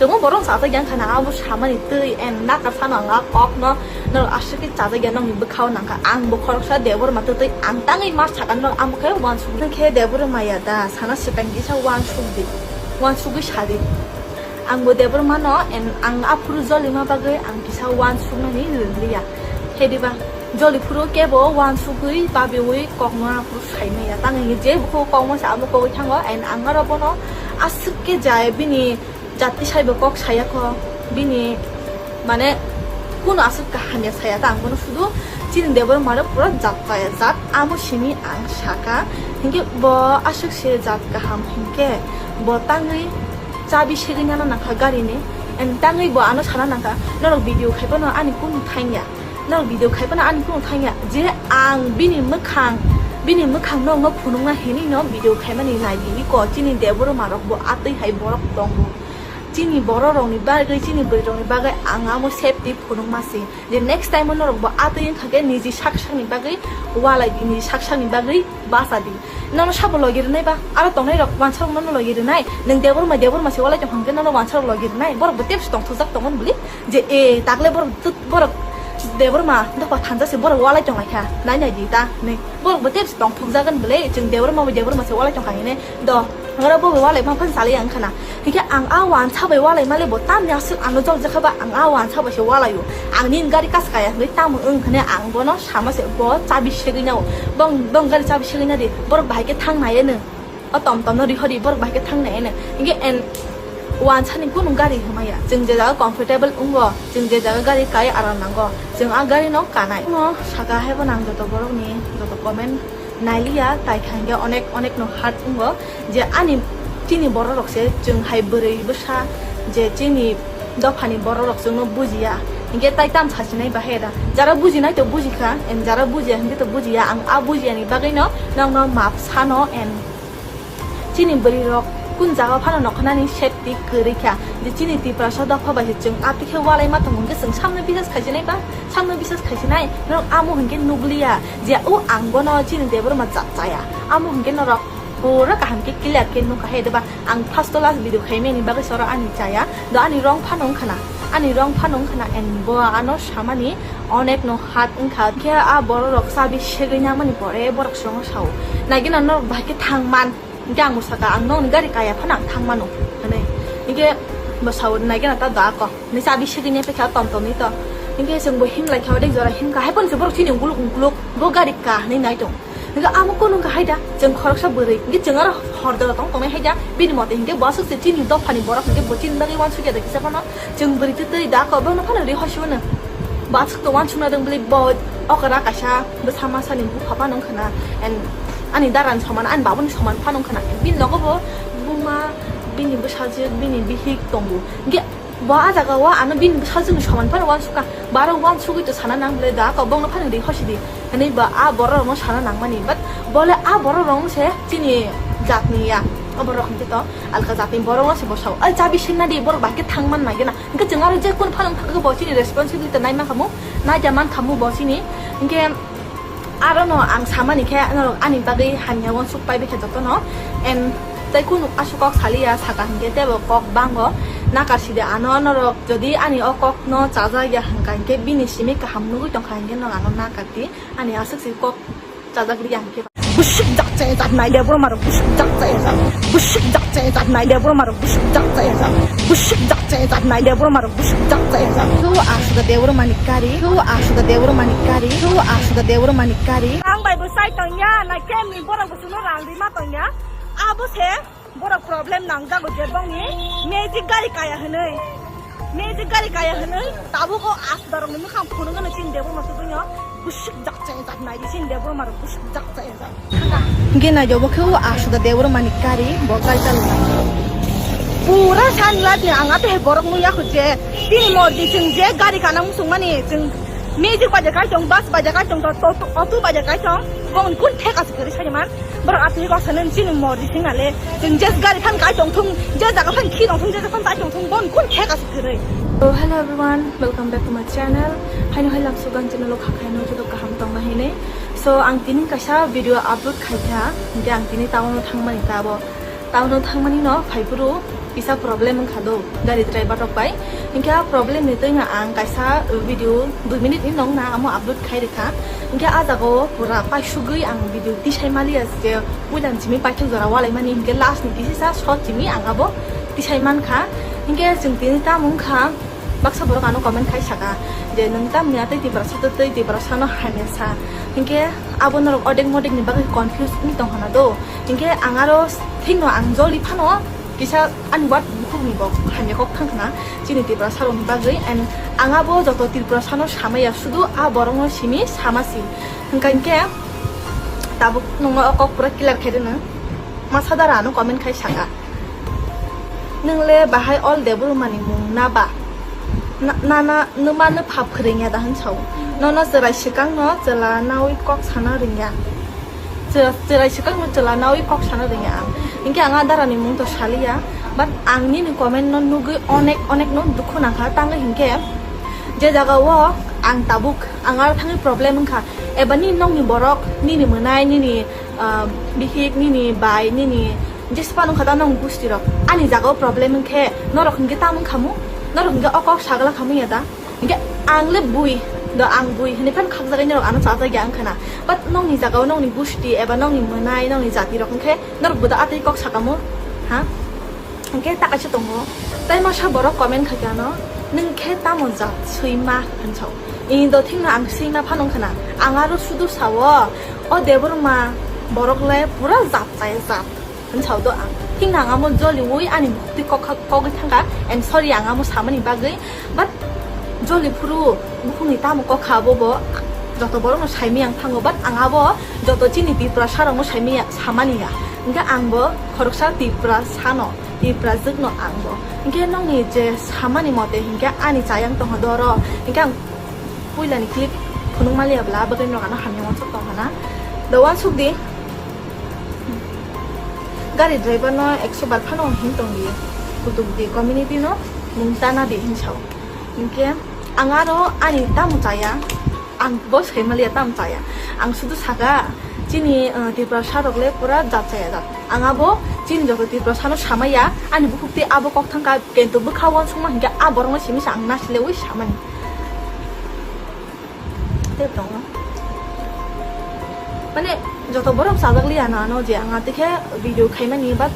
Tongmo borok chajak yang khana abo samani twi and naka phano ang a kok no norok aswk khe chajak ya nokni bwkhao nangkha ang bo khoroksa Debbarma twi twi ang tangwi ma sakha norok amo khe uansuk khe Debbarma ya da sana swkang kisa uansuk di uansugwi sadi ang bo Debbarma no and ang aphuru jolima bagwi ang kisa uansuknani liya hediba joli phuru kebo uansugwi babiwi kokno aphuru saimaya tangwi je bukhugo kokma sa amo kogwi thango and ang aro bono aswk khe jai bini Jat tisai bo kok saya kho, bini mane kuno aswk kaham ya saya ta, ang bono sudu chini Debbarma rok pura jat chaya jat, amo simi ang saka, hinkhe bo aswk se jat kaham hinkhe bo tangwi chabi segwi nana nangkha gari ni, and tangwi bo ano sana nangkha norok video khai phano ani kunu thangya. Norok video khai phano ani kunu thangya je ang bini mwkhang, bini mwkhang no wngno phunukna hinwi no video khaimani nai di iko chini Debbarma rok bo atwi hai borok tongo. Chini borok rokni bagwi, chini bwrwi rokni bagwi ang amo safety phunukma se je next time o norok bo atwi wngkha khe niji sak sakni bagwi walai di, niji sak sakni bagwi basa di. Nono sabo logi rwnai ba, aro tongnai rok wansa rok nono logi rwnai, nwng Debbarma, Debbarma se walai tong hwnkhe nono wansa rok logi rwnai, borok bo tebse tongthokjak tongo bwle. Je e takle borok tut-, borok Debbarma dopha thansa se borok walai tong laikha, nai nai di ta hinwi. Borok bo tebse tongthokjagan bwle, chwng Debbarma bo Debbarma se walai tongkha hinwi. Do, oro bo walai ma phan salai ang khana. Hinkhe ang a wansa bai walai male bo tamni aswk ano jol jakha ba ang a wansa bai se walai o. Ang nini gari kas kaya hinwi tamo wng hinwi ang bono sama se bo chabi segwi nao. Bong, bong gari chabi segwi na di. Borok bahai khe thang nai eno. O tom tom no rihori borok bahai khe thang nai eno. Hinkhe en wansa ni kunu gari hwnmaya. Chwng je jaga comfortable wngo, chwng je jaga gari kai aram nango. Chwng a gari no kanai. No saka hai bo nang joto borok ni joto comment nailiya, tai kha hinkhe onek, onek no hard wngo je ani chini borok rok se chwng hai bwrwi bwsa je chini dopha ni borok rok chwng no bujiya. Hinkhe tai tam sasinai bahai da. Jara bujinai to bujikha, and jara bujiya hinkhe to bujiya. Ang a bujiya ni bagwi no nokno map sano, and chini bwrwi rok kun jaga phano nokhanani safety kwrwi kha. Je chini Tiprasa dopha bai se chwng atwi khe walai ma tongo, hwnkhe chwng samno bisas khaisinai ba, samno bisas khaisinai, norok amo hwnkhe nukliya je o ang bono chini Debbarma jat chaya, amo hwnkhe norok pura kaham khe clear khe nukha hai deba. Ang first to last video khaimani bagwi soro ani chaya, do ani wrong phano wngkhana, ani wrong phano wngkhana, and bo ano samani onek no hard wngkha. Khe a borok rok chabi segwi nangmani pore borok songo sao, naigena norok bahai khe thang man. Hinkhe ang bo saka, ang nokni gari kaya phano ang thang mano hinwi. Hinkhe bo sao, naigena ta da ko hinwi chabi segwi nai paikha tom tom ni to. Hinkhe chwng bo himlai kha, odek jora himkha, hai phano se borok chini ungkuluk ungkuluk bo gari ka hinwi nai tong. Hinkhe amo kunu wngkha hai da, chwng khoroksa bwrwi, hinkhe chwng aro hor jora tong tongnai hai da, bini mote hinkhe bo aswk se chini dophani borok hinkhe bo chini bagwi uansukya da kisa phano. Chwng bwrwi twi twi da ko, bono phano ri hosi mano. Bo aswk to uansukna rwng bwlwi bo okra kaisa bwsa masa ni bupha phano wngkha na. And ani dara ni soman, ani babu ni soman phano wngkha na. Bini nogo bo buma, bini bwsajwk, bini bihik tongo. Hinkhe bo a jaga o ano bini bwsajwk ni soman phano uansukha. Bo aro uansugwi to sana nang bwlwi da ko, bono phano ri hosi di. Hinwi ba a borok rokno sana nangmani, but bole a borok rok se chini jatni ya, o borok hinkhe to alka jatni borok no se bosao. Ai chabi sengna di, borok bahai khe thang man nai gena. Hinkhe chwng aro je kun phalung thangkhe bo chini responsibility nai man khamu, nai ja man khamu bo chini. Hinkhe aro no ang samani khe norok ani bagwi hamya uansuk pai bikhe jotono. And tei kunu aswk kok saliya saka hinkhe teibo kok bango nakar sidi ano norok jodi ani o kok no chajak ya hwnkha hinkhe bini simi kaham nugwi tongkha hinkhe norok ano nakar di. Ani aswk se kok chajak rwya hinkhe. Bwswk jak chaya jak nai de borok marok, bwswk jak chaya jak. Bwswk jak chaya jak nai de borok marok, bwswk jak chaya jak. Bwswk jak chaya jak nai de borok marok, bwswk jak chaya jak. Khe o asuda de borok mani kari, khe o asuda de borok mani kari, khe o asuda de borok mani kari. Ang bai bo sai tong ya, nai khe ni borok bo suno rang ri ma tong ya. Abo se. Borok problem nangjago je bongni magic gari kaya hinwi. Magic gari kaya hinwi tabuk o asdarokni mwkhang phunukgano chini Debbarma sugwino bwswk jak chaya jak naidi chini Debbarma rok bwswk jak chaya jak. Hinkhe naidi obo khe o asuda Debbarmani gari bo gari chaloknai. Pura sunlight ni ang atwi hai borok nukya kho je bini morji chwng je gari kana muchungmani chwng magic baja kai tong, bus baja kai tong, auto baja kai tong, bongni kun theka se kwrwi saiman. Borok atwi kok sanani chini morji singale. Chwng je gari phan kai tong thung, je jaga phan khi tong thung, je jaga phan tai tong thung, bon kun khe kas kwrwi. So, hello everyone, welcome back to my channel. Haino hai lamsuk ang channel o kha khaino joto kaham tongna hinwi. So, ang tini kaisa video upload khaikha, hinkhe ang tini town o thangmani ta abo. Town o thangmani no phaiphuru kisa problem wngkha do, gari driver rok bai. Hinkhe a problem ni twino ang kaisa video dui minute ni nong na amo upload khai rikha. Hinkhe a jaga o pura paisugwi ang video tisai maliya je puila ni simi paithak jora walaimani hinkhe last ni kisisa shot simi ang abo tisai mankha. Hinkhe chwng tini tamo wngkha, baksa borok ano comment khai saka je nwng tamni atwi Tiprasa twi twi Tiprasa no hamya sa. Hinkhe abo norok odek modek ni bagwi confuse wngwi tongkha na do. Hinkhe ang aro thikno ang joli phano Kisa ani word bukhukni bo hamya kok thang khna chini Tiprasa rokni bagwi, and ang abo joto Tiprasa no samaya, sudu a borok no simi sama si. Hwnkha hinkhe tabuk nungno o kok pura clear khai rwno. Masa dara ano comment khai saka. Nung le bahai ol Debbarma ni mung na ba? Na, na, na, numa nupha phwrwngya da hwn sao. Nono chwrai swkang no chwla nawi kok sana rwngya. Chwra-, chwrai swkang no chwla nawi kok sana rwngya ang. Hinkhe ang a dara ni mung to saliya. But ang nini comment no nugwi onek, onek no dukhu nangkha. Tangwi hinkhe je jaga o ang tabuk, ang aro thangwi problem wngkha. Eba nini nokni borok, nini mwnai, nini, ah, bihik, nini bai, nini jespa nungkha ta nong gusti rok. Ani jaga o problem wngkhe norok hinkhe tamo wngkhamu? Norok hinkhe o kok sagala khamu ya da? Hinkhe ang le bui, do ang bui hinwi phano khakjagwi norok ano chajagya wngkha na. But nokni jaga o nokni gusti eba nokni mwnai, nokni jati rok hinkhe norok bo da atwi kok sakamu? Ha? Hinkhe ta kaisa tongo. Tai masa borok comment khaikha ano, "Nwng khe tamo jat swima?" hwn sao. Ini do thikno ang swima phano wngkha na. Ang aro sudu sao, o Debbarma borok le pura jat chaya jat. Hwn sao do ang. Thikno ang amo joliui ani bukhuk twi kok-, kogwi thangkha. And sorry ang amo samani bagwi. But joli phuru bukhukni tamo kok kha abo bo joto borokno saimaya ang thango. But ang abo joto chini Tiprasa rokno saimaya, samani ya. Hinkhe ang bo khoroksa Tiprasa no, Tiprajwk no ang bo. Hinkhe nokni je samani mote hinkhe ani chayang tongkha doro. Hinkhe ang puilani clip phunuk maliya bwla bagwi norok ano hamya uansuk tongkha na. Da uansuk di. Gari driver no ekso bar phano him tong di, kutuk di, community no mung tana di him sao. Hinkhe ang aro ani tamo chaya, ang bo sai maliya tamo chaya. Ang sudu saka chini, uh, Tiprasa rok le pura jat chaya jat. Ang abo chini joto Tiprasa no samaya, ani bukhuk twi abo kok thangkha, kintu bwkha uansukma hinkhe a borok no simi sa ang nasileui samani. Tei tongo. Mane, joto borok chajak liya no ano je ang atikhe video khaimani, but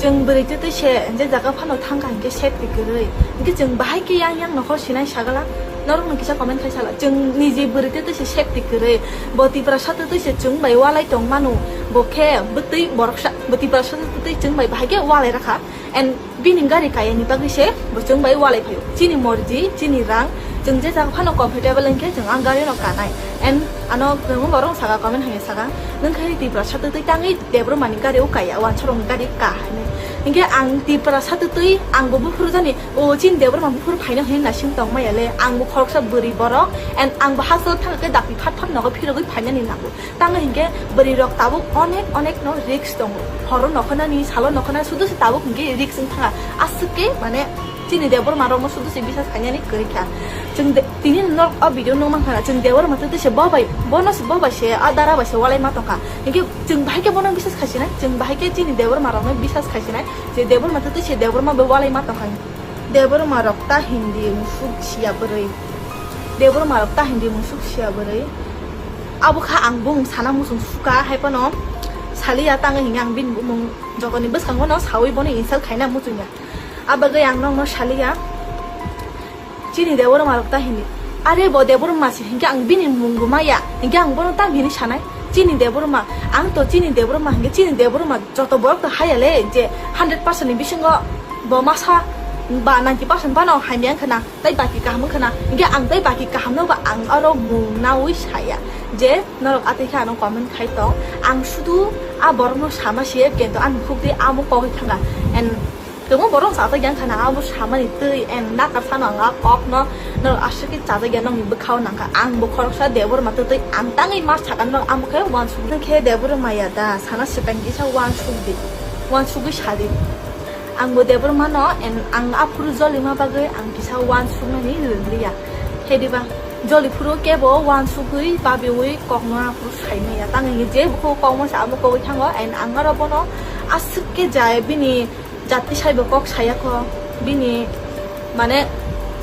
chwng bwrwi twi twi se je jaga phano thangkha hinkhe safety kwrwi. Hinkhe chwng bahai khe yang yang nokhor sinai sagala, norok no kisa comment khai sala. Chwng niji bwrwi twi twi se safety kwrwi. Bo Tiprasa twi twi se chwng bai walai tong manu. Bo khe bwtwi borok sa, bo Tiprasa twi twi chwng bai bahai khe walai rakha. And bini gari kayani bagwi se bo chwng bai walai phaio. Chini morji, chini rang, chwng je jaga phano comfortable wngkhe chwng ang gari no kanai. And ano kwbangma borok saka comment hai saka, "Nwng khe Tiprasa twi twi tangwi Debbarma ni gari o kaya, uansukmung gari ka," hinwi. Hinkhe ang Tiprasa twi twi ang bo buphuru jani, o chini Debbarma buphuru phaino hinwi naising tong maya le, ang bo khoroksa bwrwi borok, and ang bo hasteo thangkhe dakti phat phat nogo phirogwi phainani nango. Tamo hinkhe bwrwi rok tabuk onek onek no risk tongo. Horo nokho nani, salo nokho nani, sudu se tabuk hinkhe risk wng thanga. Aswk khe mane chini Debbarma rok no sudu se bisas khainani kwrwi kha. Chwng de, tini norok o video nung mankha na, chwng Debbarma twi twi se bo bai, bono se bo bai se, a dara bai se walai ma tongkha. Hinkhe chwng bahai khe bono bisas khaisinai, chwng bahai khe chini Debbarma rok no bisas khaisinai, je Debbarma twi twi se Debbarma bai walai ma tongkha. Debbarma rok ta hindi musuk sia bwrwi. Debbarma rok ta hindi musuk sia bwrwi. Abo kha ang bung sana muchung suka hai phano saliya tangwi hinkhe ang bini bumung jotoni bwskango no sawi bono insult khaina muchungya. Abagwi ang nokno saliya. Chini Debbarma rok ta hindi. Are bo Debbarma se hinkhe ang bini mung bo maya. Hinkhe ang bono tam hini sanai. Chini Debbarma, ang to chini Debbarma hinkhe chini Debbarma joto borok to haya le je hundred percent ni bisingo bo masa ba ninety percent phano hamya wngkha na, tei baki kaham wngkha na, hinkhe ang tei baki kaham no ba ang oro mung naui saya je norok atwi khe ano comment khai tong, ang sudu a borok no sama se kento ani khuk twi amo kogwi thanga, and kwbangma borok chajak yang khana abo samani twi, and nakar sano ang a kok no norok aswk khe chajak ya nokni bwkhao nangkha, ang bo khoroksa Debbarma twi twi ang tangwi ma sakha norok amo khe uansuk khe Debbarma ya da sana swkang kisa uansuk di, uansugwi sadi. Ang bo Debbarma no, and ang aphuru jolima bagwi ang kisa uansuknani rwliya. Hediba joli phuru kebo uansugwi babiwi kokno aphuru saimaya. Tangwi je bukhuk kokma sa amo kogwi thango, and ang aro bono aswk khe jai bini jati saibo kok saya kho, bini mane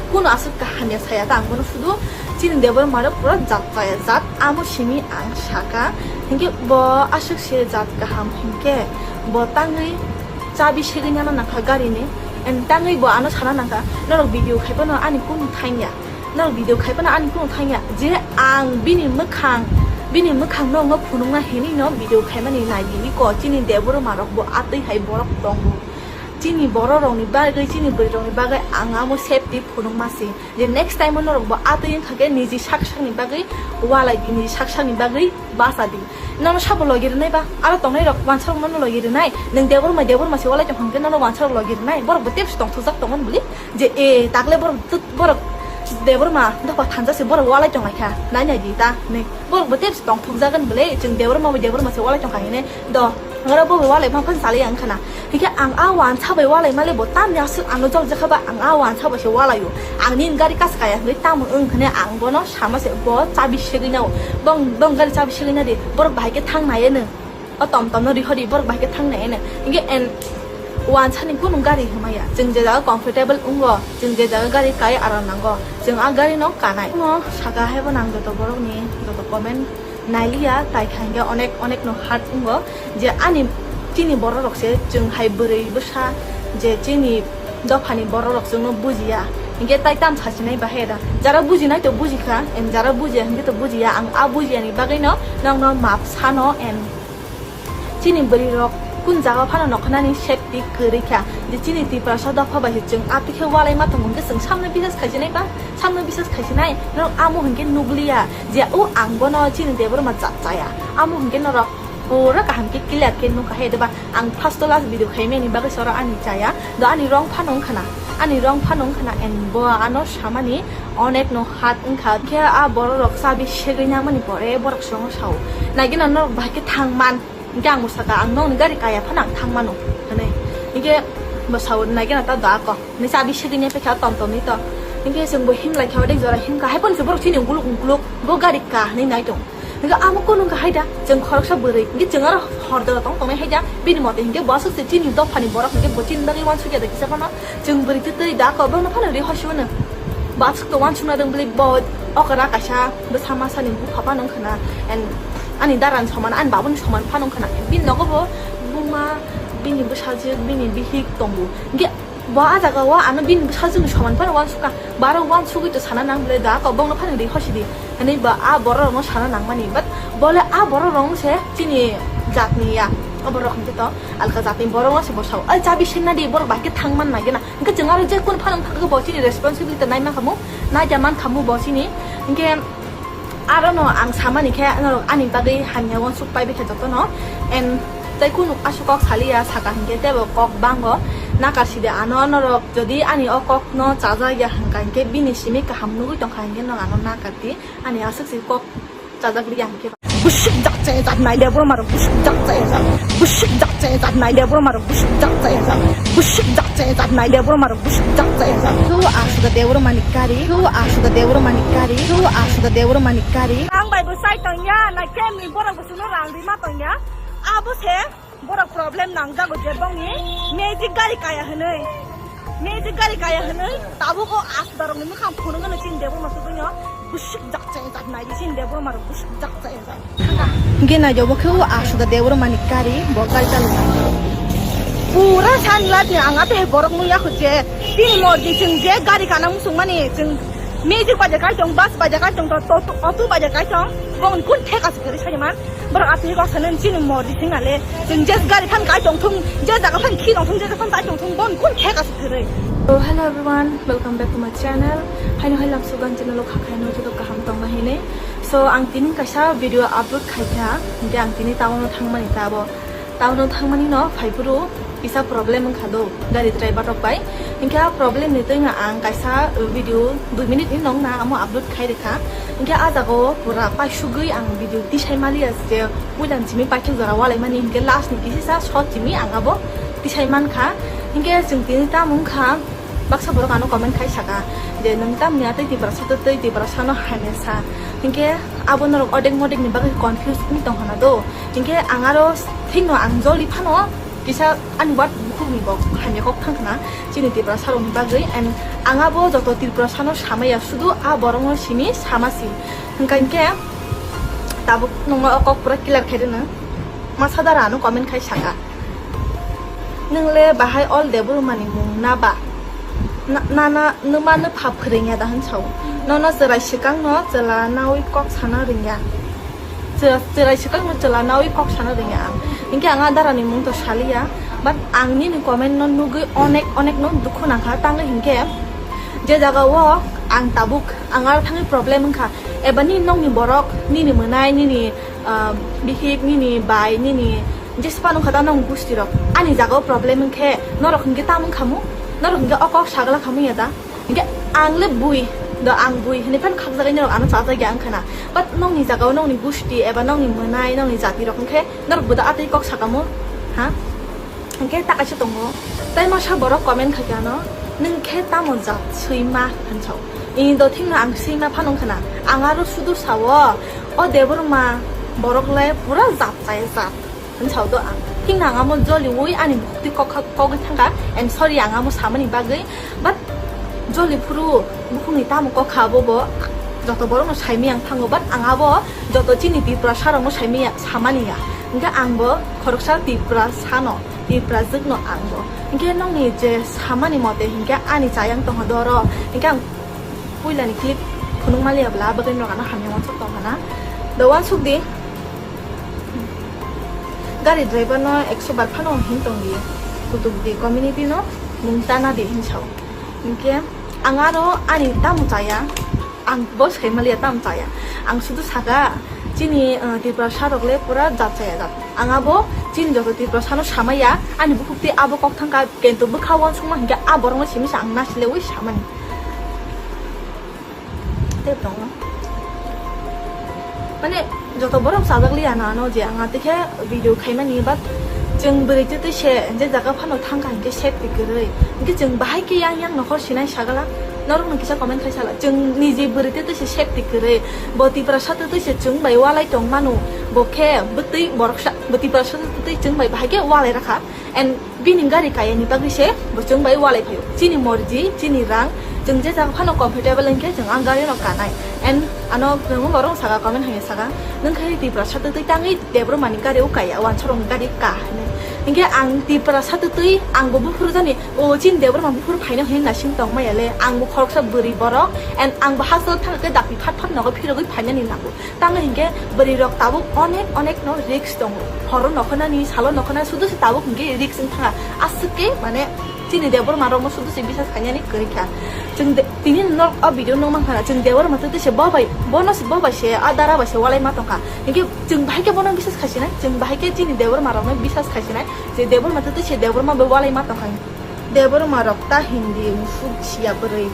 kuno aswk kaham ya saya ta, ang bono sudu chini Debbarma rok pura jat chaya jat, amo simi ang saka, hinkhe bo aswk se jat kaham hinkhe bo tangwi chabi segwi nana nangkha gari ni, and tangwi bo ano sana nangkha, norok video khai phano ani kunu thangya, norok video khai phano ani kunu thangya, je ang bini mwkhang, bini mwkhang no wngno phunukna hinwi no video khaimani nai di ko, chini Debbarma rok bo atwi hai borok tongo. Chini borok rokni bagwi, chini bwrwi rokni bagwi ang amo safety phunukma si. Je next time o norok bo atwi wngkha khe niji sak sakni bagwi walai di, niji sak sakni bagwi basa di. Nono sabo logi rwnai ba, aro tongnai rok wansa rok nono logi rwnai. Nwng Debbarma, Debbarma se walai tongkha hwnkhe nono wansa rok logi rwnai. Borok bo tebse tongthokjak tongmani bwlwi je e takle borok tut-, borok Debbarma dopha thansa se borok walai tonglaikha. Nai nai di ta hinwi. Borok bo tebse tongthokjagani bwlwi chwng Debbarma bai Debbarma se walai tongkha hinwi. Do, oro bo walai ma phano salai ang khana. Hingke ang a wansa bai walai male bo tamni aswk ano jol jakha ba ang a wansa bai se walaio. Ang nini gari kas kaya hingke tamo wng khane ang bono sama se bo chabi segwi nao. Bong, bong gari chabi segwi na di. Borok bahai ke thang nai eno. O tom tom no riho di borok bahai ke thang nai eno. Hingke en wansa ni kunu gari himaya. Chwng je jaga comfortable wngo. Chwng je jaga gari kai aram nango. Chwng a gari no kanai. No saka hai bo nang joto borok ni joto comment. Nailiya, tai kha hingke onek, onek no hard wngo je ani chini borok rok se chwng hai bwrwi bwsa je chini dophani borok rok chwngno bujiya. Hingke tai tam sasinai bahai da. Jara bujinai to bujikha, em jara bujiya hingke to bujiya. Ang a bujiyani bagwi no nokno map sano, em chini bwrwi rok kun jaga phano nokhnani safety kwrwi kha. Je chini Tiprasa dopha bai se chwng aphi khe walai ma tongo hingke chwng samno bisas khaisinai ba, samno bisas khaisinai norok amo hingke nukliya. Je o ang bono chini Debbarma cha-, chaya. Amo hingke norok pura kaham ke clear ke nukha hai deba. Ang first to last video khaimani bagwi soro ani chaya. Do ani rong phano wngkhana. Ani rong phano wngkhana and bo ano samani onek no hard wngkha. Khe a borok rok chabi segwi nangmani pore borok songo sao. Naigena norok bahai ke thang man. Hingke ang bo saka ang nokni gari kaya phano ang thang mano. Hwnwi. Hingke bo sao naigena ta da ko. Ni chabi segini pe kha tom tom ni to. Hingke chwng bo himlai kha ode jora himkha. Hai phone se borok chini ungkuluk ungkuluk bo gari ka hinwi nai tong. Hingke amo kunu wngkha hai da chwng khoroksa bwrwi. Hingke chwng aro hor jora tong tongnai hai da bini mote hingke bo aswk se chini dophani borok hingke bo chini bagwi uansukya da kisa phano chwng bwrwi twi twi da ko bono phano ri hosi mano. Bo aswk to uansukna rwng bwlwi bo okra kaisa bwsa masa ni bupha phano wngkha na. And ani dara ni soman ani babuni soman phano wngkha na. Bini nogo bo buma bini bwsajwk bini bihik tongo. Hingke Bo a jaga o ano bini bwsajwkni soman phano uansukha. Baro uansugwi to sana nang bwle da ko bongno phano ri hosi di. Hinwi ba a borok rokno sana nangmani. But bole a borok rok se chini jatni ya. O borok hwnkhe to alka jatni borok no se bosao. Ai chabi sengna di borok bai khe thang man nai gena. Hwnkhe chwng aro je kun phano thangkhe bo chini responsibility nai mankhamu. Nai ja mankhamu bo chini. Hwnkhe Aro no ang samani khe norok ani bagwi hamya uansuk pai bikha jotono. And tei kunu aswk kok saliya saka hinkhe teibo kok bango. Nakar sidi ano norok jodi ani o kok no chajak ya hwnkha hinkhe bini simi kaham nugwi tongkha hinkhe norok ano nakar di. Ani aswk si kok chajak liya hinkhe. Bwswk jak chaya jak nai de borok marok bwswk jak chaya jak. Bwswk jak chaya jak nai de borok marok bwswk jak chaya jak. Bwswk jak chaya jak nai de borok marok bwswk jak chaya jak. Khe o asuda de borok mani kari. Khe o asuda de borok mani kari. Khe o asuda de borok mani kari. Ang bai bo sai tong ya, na kemni borok bo chwngno rang rima tong ya. Abo se borok problem nangjago je bongni magic gari kaya hinwi. Magic gari kaya hinwi tabuk o asuda rokni mwkhang phunukgwno chini de borok ma sugwino. Bwswk jak chaya jak nai di chini de borok marok bwswk jak chaya jak. Hingke naijabo khe o asuda de borok mani kari bo kari chaloknai. Pura sunlight ni ang ape borok nukya kho je bini morji chwng je gari kana muchungmani chwng magic baja kai tong, bus baja kai tong, to, to, auto baja kai tong, bongni kun theka se kwrwi saiman. Borok atwi kok sanani chini morji singale chwng je gari phan kai tong thung, je jaga phan khi tong thung, je jaga phan tai tong thung, bongni kun theka se kwrwi. So hello everyone, welcome back to my channel. Haino hai lamsugan channel o kha khaino joto kaham tongma hinwi. So, ang tini kaisa video upload khaikha, hinkhe ang tini town o thangmani tabo. Town o thangmani no phaiphuru kisa problem wngkha do, gari driver rok bai. Hinkhe a problem ni twino ang kaisa video dui minute ni nong na amo upload khai rikha. Hinkhe a jaga o pura paisugwi ang video tisai maliya je puila ni simi paithak jora walaimani hinkhe last ni kisisa short simi ang abo tisai mankha. Hinkhe chwng tini tamo wngkha. Baksa borok ano comment khai saka je, "Nwng tamni a tei Tiprasa tei Tiprasa no hamya sa." Hinkhe abo norok odek modek ni bagwi confuse wng tong hana do. Hinkhe ang aro thikno ang joli phano kisa ani word bukhuk ni bo hamya kok thang khna chini Tiprasa rok ni bagwi, and ang abo joto Tiprasa no samaya, sudu a borok no simi sama si. Hingkha hinkhe tabuk nungma o kok pura clear khai rwno. Masa dara ano comment khai saka. Nwng le bahai ol Debbarma ni mung na ba? Na, na, na, nwma nwpha phwrwngya da hwn sao. Nono chwrai swkang no chwla naui kok sana rwngya. Chwra-, chwrai swkang no chwla naui kok sana rwngya ang. Hinkhe ang a dara ni mung to saliya. But ang nini comment no nugwi onek onek no dukhu nangkha, tangwi hinkhe je jaga o ang tabuk ang aro thangwi problem wngkha, eba nini nokni borok, nini mwnai, nini, ah, bihik, nini bai, nini jespa nungkha ta nong gusti rok ani jaga o problem wngkhe norok hinkhe tam wngkhamu, norok hinkhe o kok sagla khamu ya da? Hinkhe ang le bui, do ang bui hinwi phano khakjagwi norok ano chajagya wngkha na. But nokni jaga o nokni gusti eba nokni mwnai, nokni jati rok hinkhe norok bo da atwi kok sakamu, ha? Hinkhe ta kaisa tongo, tai masa borok comment khaikha ano, "Nwng khe tamo jat swima?" hwnwi sao. Ini do thikno ang swima phano wngkha na. Ang aro sudu sao, o Debbarma borok le pura jat chaya jat. Hwnwi sao do ang. Thikno ang amo joliui ani bukhuk twi kok, kogwi thangkha. And sorry ang amo samani bagwi. But joli phuru bukhukni tamo kok kha abo bo joto borokno saimaya wng thango. But ang abo joto chini Tiprasa rokno saimaya, samani ya. Hinkhe ang bo khoroksa Tiprasa no, Tiprajwk no ang bo. Hinkhe nokni je samani mote hinkhe ani chayang tongkha do oro. Hinkhe ang puilani clip phunuk maliya bla bagwi norok ano hamya wansuk tongkha na. Do wansuk di. Gari driver no ekso bar phano him tong di, kutuk di, community no mung tana di him sao. Hinkhe ang aro ani tamo chaya, ang bo sai maliya tamo chaya. Ang sudu saka chini, uh, Tiprasa rok le pura jat chaya jat. Ang abo chini joto Tiprasa no samaya, ani bukhuk twi abo kok thangkha, kento bwkha wansukma hinkhe a borok no simi sa ang nasile ui samani. Tei tongo. Mane, joto borok chajak liya no ano je ang atikhe video khaimani, but chwng bwrwi twi twi se je jaga phano thangkha hinkhe safety kwrwi. Hinkhe chwng bahai khe yang yang nokhor sinai sagala. Norokno kisa comment khai sala. Chwng niji bwrwi twi twi se safety kwrwi. Bo Tiprasa twi twi se chwng bai walai tong mano. Bo khe bwtwi borok sa, bo Tiprasa twi twi chwng bai bahai khe walai rakha. And bini gari kayani bagwi se bo chwng bai walai phaio. Chini morji, chini rang, chwng je jaga phano comfortable wngkhe chwng ang gari no kanai. And ano kwbangma borok saka comment hai saka, "Nwng khai Tiprasa twi twi tangwi Debbarma ni gari o kaya, wansarok ni gari ka," hinwi. Hinkhe ang Tiprasa twi twi ang bo buphuru jani, o chini Debbarma buphuru phaino hinwi nasing tong maya le, ang bo khoroksa bwrwi borok, and ang bo hasteo thangkhe dakti phat phat nogo phirogwi phainani nango. Tamo hinkhe bwrwi rok tabuk onek onek no risk tongo. Horo nokho nani, salo nokho nani, sudu se tabuk hinkhe risk wng thanga. Aswk khe mane chini Debbarma rok no sudu se bisas khainani kwrwi kha. Chwng de, tini norok o video no mankha na, chwng Debbarma twi twi se bo bai, bono se, bo bai se, a dara bai se walai ma tongkha. Hinkhe chwng bahai khe bono bisas khaisinai, chwng bahai khe chini Debbarma rok no bisas khaisinai, je Debbarma twi twi se Debbarma bai walai ma tongkha. Debbarma rok ta hindi musuk sia bwrwi.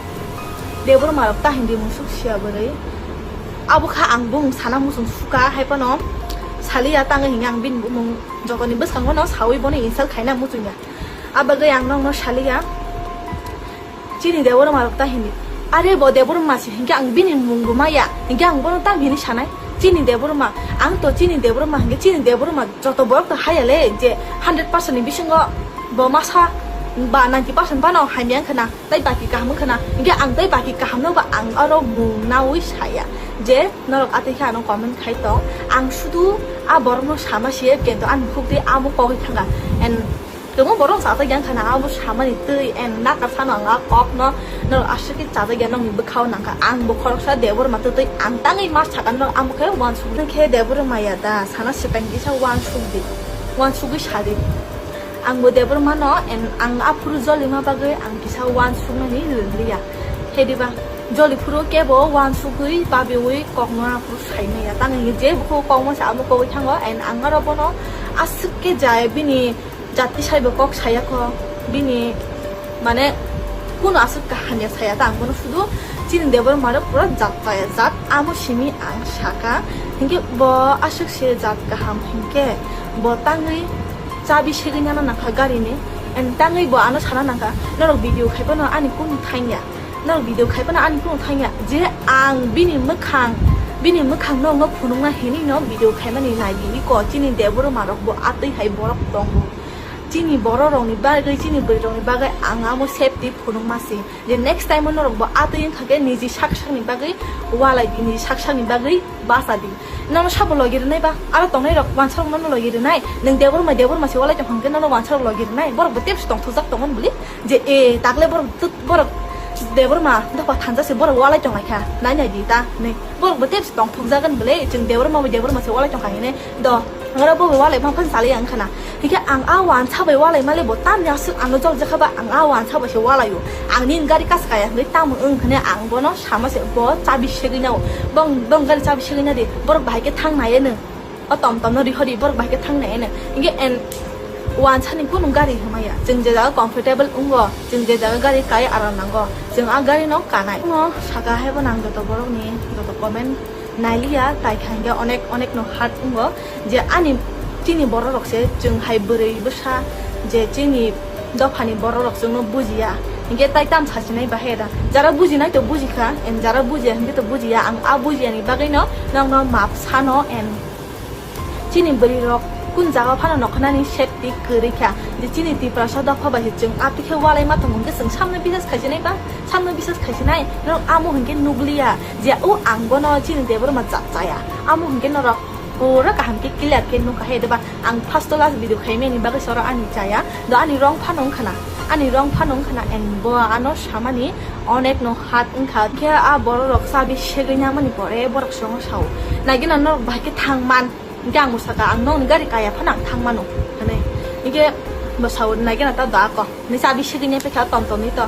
Debbarma rok ta hindi musuk sia bwrwi. Abo kha ang bung sana muchung suka hai phano saliya tangwi hinkhe ang bini bumung jotoni bwskango no sawi bono insult khaina muchungya. Abagwi ang nokno saliya. Chini Debbarma rok ta hindi. Are bo Debbarma se hinkhe ang bini mung bo maya. Hinkhe ang bono tam hini sanai. Chini Debbarma, ang to chini Debbarma hinkhe chini Debbarma joto borok to haya le je hundred percent ni bisingo bo masa ba ninety percent bano hamya wngkha na, tei baki kaham wngkha na, hinkhe ang tei baki kaham no ba ang oro mung naui saya je norok atwi khe ano comment khai tong, ang sudu a borok no sama se kento ani bukhuk twi amo kogwi thanga. And Temo borok chajak yang khana abo samani twi and nakar sano ang a kok no norok aswk khe chajak ya nokni bwkhao nangkha ang bo khoroksa Debbarma twi twi ang tangwi ma sakha norok amo khe wansuknai khe Debbarma ya da sana swkang kisa wansuk di wansugwi sadi ang bo Debbarma no and ang aphuru jolima bagwi ang kisa wansuknani liya hediba joli phuru kebo wansugwi babiwi kokno aphuru saimaya tangwi je bukhugo kokma se amo kogwi thango and ang aro bono aswk khe jaya bini jati saibo kok saya kho bini mane kuno aswk kaham ya saya ta ang bono sudu chini Debbarma rok pura jat chaya jat amo simi ang saka hinkhe bo aswk se jat kaham hinkhe bo tangwi chabi segwi nana nangkha gari ni and tangwi bo ano sana nangkha norok video khai phano ani kunu thangya norok video khai phano ani kunu thangya je ang bini mwkhang bini mwkhang no no phunukna hinwi no video khaimani nai di iko chini Debbarma rok bo atwi hai borok tongo. Chini borok rokni bagwi, chini bwrwi rokni bagwi ang amo safety phunukma se. Je next time o norok bo atwi wngkha khe niji sak sakni bagwi walai di, niji sak sakni bagwi basa di. Nono sabo logi rwnai ba, aro tongnai rok wansa rok nono logi rwnai. Nwng Debbarma, Debbarma se walai tongkha hwnkhe nono wansa rok logi rwnai. Borok bo tebse tongthokjak tongo bwli. Je e takle borok tut, borok Debbarma dopha thansa se borok walai tonglai kha. Nai nai di ta, nai. Borok bo tebse tongthokjagan bwli. Chwng Debbarma bai Debbarma se walai tongkha hinwi. Do, Hangra bo bai walai ma phan salai ang khana. Hingke ang a wansa bai walai male bo tamni aswk ano jol jakha ba ang a wansa bai se walai o. Ang nini gari kas kaya hingke tamo wng hine ang bono sama se bo chabi segui na o. Bong, bong gari chabi segui na di. Borok bahai ke thang nai eno. O tom tom no rihori borok bahai ke thang nai eno. Hingke en wansa ni kunu gari hwnmaya. Chwng je jaga comfortable wngo, chwng je jaga gari kai aram nango. Chwng a gari no kanai. No saka hai bo nang joto borok ni, joto comment nailiya, tai kha hingke onek, onek no hard wngo je ani chini borok rok se chwng hai bwrwi bwsa je chini dopha ni borok rok chwng no bujiya. Hingke tai tam sasinai bahai da. Jara bujinai to bujikha, and jara bujiya hingke to bujiya. Ang a bujiya ni bagwi no nang no map sano, and chini bwrwi rok kun jaga phano nokhanani safety kwrwi kha. Je chini Tiprasa dopha bai se chwng a tikhe walai ma tongo hingke chwng samno bisas khaisinai ba? Samno bisas khaisinai, norok amo hingke nukliya je o ang bono chini Debbarma jat chaya. Amo hingke norok pura kaham khe clear khe nukha he deba. Ang first to last video khaimani bagwi soro ani chaya. Do ani wrong phano wngkhana. Ani wrong phano wngkhana and bo ano samani onek no hard wngkha. Khe a borok rok chabi segwi namani pore borok songo sao. Naigena norok bahai khe thang man. Hingke ang bo saka, ang nokni gari kaya phano ang thang mano, hwnwi. Hingke bo sao, naigena ta da ko, hwnwi chabi segwi nai pekha tom tom ni to.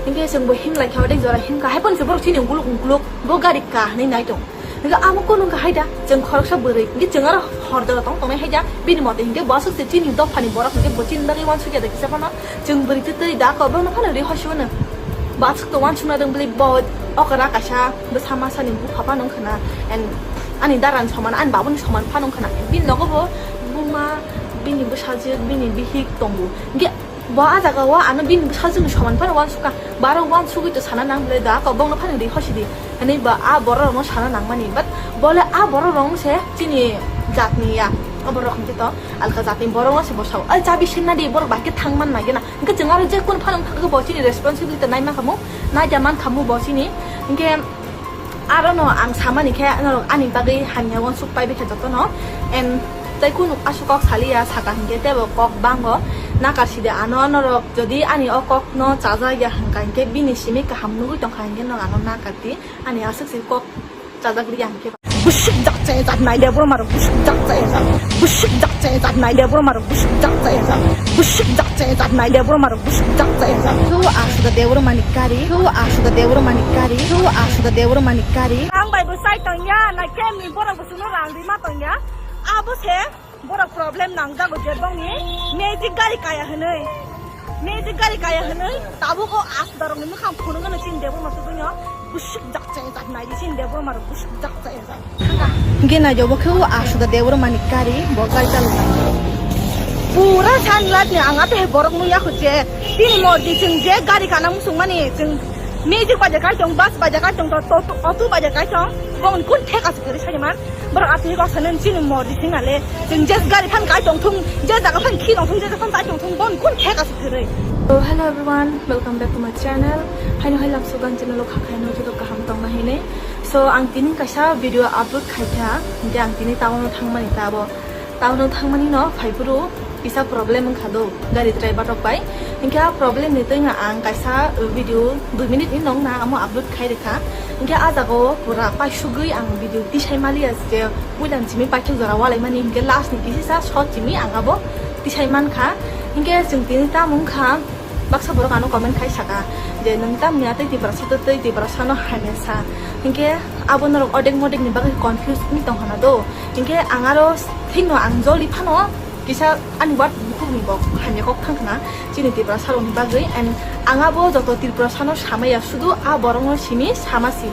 Hingke chwng bo himlai kha, odek jora himkha, hai phano se borok chini ungkuluk ungkuluk, bo gari ka hwnwi nai tong. Hingke amo kunu wngkha hai da, chwng khoroksa bwrwi, hingke chwng aro hor jora tong tongnai hai da, bini mote hingke bo aswk se chini dophani borok hingke bo chini bagwi uansukya da kisa phano. Chwng bwrwi twi twi da ko, bono phano ri hosi mano. Bo aswk to uansukna rwng bwlwi bo okra kaisa bwsa masa ni bupha phano wngkhana, and ani dara ni soman, ani babu ni soman phano wngkhana. Bini nogo bo buma, bini bwsajwk, bini bihik tongo. Hingke bo a jaga o ano bini bwsajwk ni soman phano uansukha. Bo aro uansugwi to sana nang bwlwi da ko, bono phano ri hosi di. Hwnwi ba a borok rokno sana nangmani, but bole a borok rok se chini jatni ya, a borok hwnkhe to alka jatni borok no se bosao. Ai chabi sengna di, borok bahai khe thang man nai gena. Hwnkhe chwng aro je kun phalung thangkhe bo chini responsibility nai mankhamu, nai da mankhamu bo chini. Hwnkhe aro no ang samani khe norok ani bagwi hamya uansuk pai bikha jotono. And tei kunu aswk kok saliya saka hwnkhe teibo kok bango. Nakar sidi ano norok jodi ani o kok no chajak ya hwnkha hwnkhe bini simi kaham nugwi tongkha hwnkhe norok ano nakar di. Ani aswk se kok chajak liya hwnkhe. Bwswk jak chaya jak nai de borok marok bwswk jak chaya jak. Bwswk jak chaya jak nai de borok marok bwswk jak chaya jak. Bwswk jak chaya jak nai de borok marok bwswk jak chaya jak. Khe o asuda de borok mani kari. Khe o asuda de borok mani kari. Khe o asuda de borok mani kari. Ang bai bo sai tong ya, na kem ni borok bo suno rang ri ma tong ya. Abo se Borok problem nangjago je bongni magic gari kaya hwnwi. Magic gari kaya hwnwi tabuk o asuda rokni mwkhang phunukgano chini Debbarma tubungo bwswk jak chaya jak nai di chini Debbarma rok bwswk jak chaya jak. Hwnkhe naijago khe o asuda Debbarma ni gari bo gari chaloknai. Pura sunlight ni ang ato hai borok nukya kho je bini morji chwng je gari kana muchungmani chwng magic baja kai tong, bus baja kai tong, to, to, auto baja kai tong, bongni kun theka se kwrwi saiman. Borok atwi kok sanani chini morji singale. Chwng je gari phan kai tong thung, je jaga phan khi tong thung, je jaga phan tai tong thung, bon kun theka se kwrwi. So, hello everyone, welcome back to my channel. Haino hai lamsugan channel o kha khaino joto kaham tongna hinwi. So, ang tini kaisa video upload khaikha, hingke ang tini town o thangmani tabo. Town o thangmani no phaiphuru kisa problem wngkha do, gari driver rok bai. Hingke a problem ni twino ang kaisa video dui minute ni nong na amo upload khai rikha. Hingke a jaga o pura paisugwi ang video tisai maliya je puila ni simi paithak jora walaimani, hingke last ni kisisa shot simi ang abo tisai mankha. Hingke chwng tini tamo wngkha, baksa borok ano comment khai saka je nwng tamni atwi Tiprasa twi Tiprasa no hamya sa. Hingke abo norok odek modek ni bagwi confuse wngwi tongkha na do. Hingke ang aro thikno ang joli phano kisa ani word bukhuk ni bo hamya kok thang khna chini Tiprasa rok ni bagwi, and ang abo joto Tiprasa no samaya sudu a borok no simi sama si.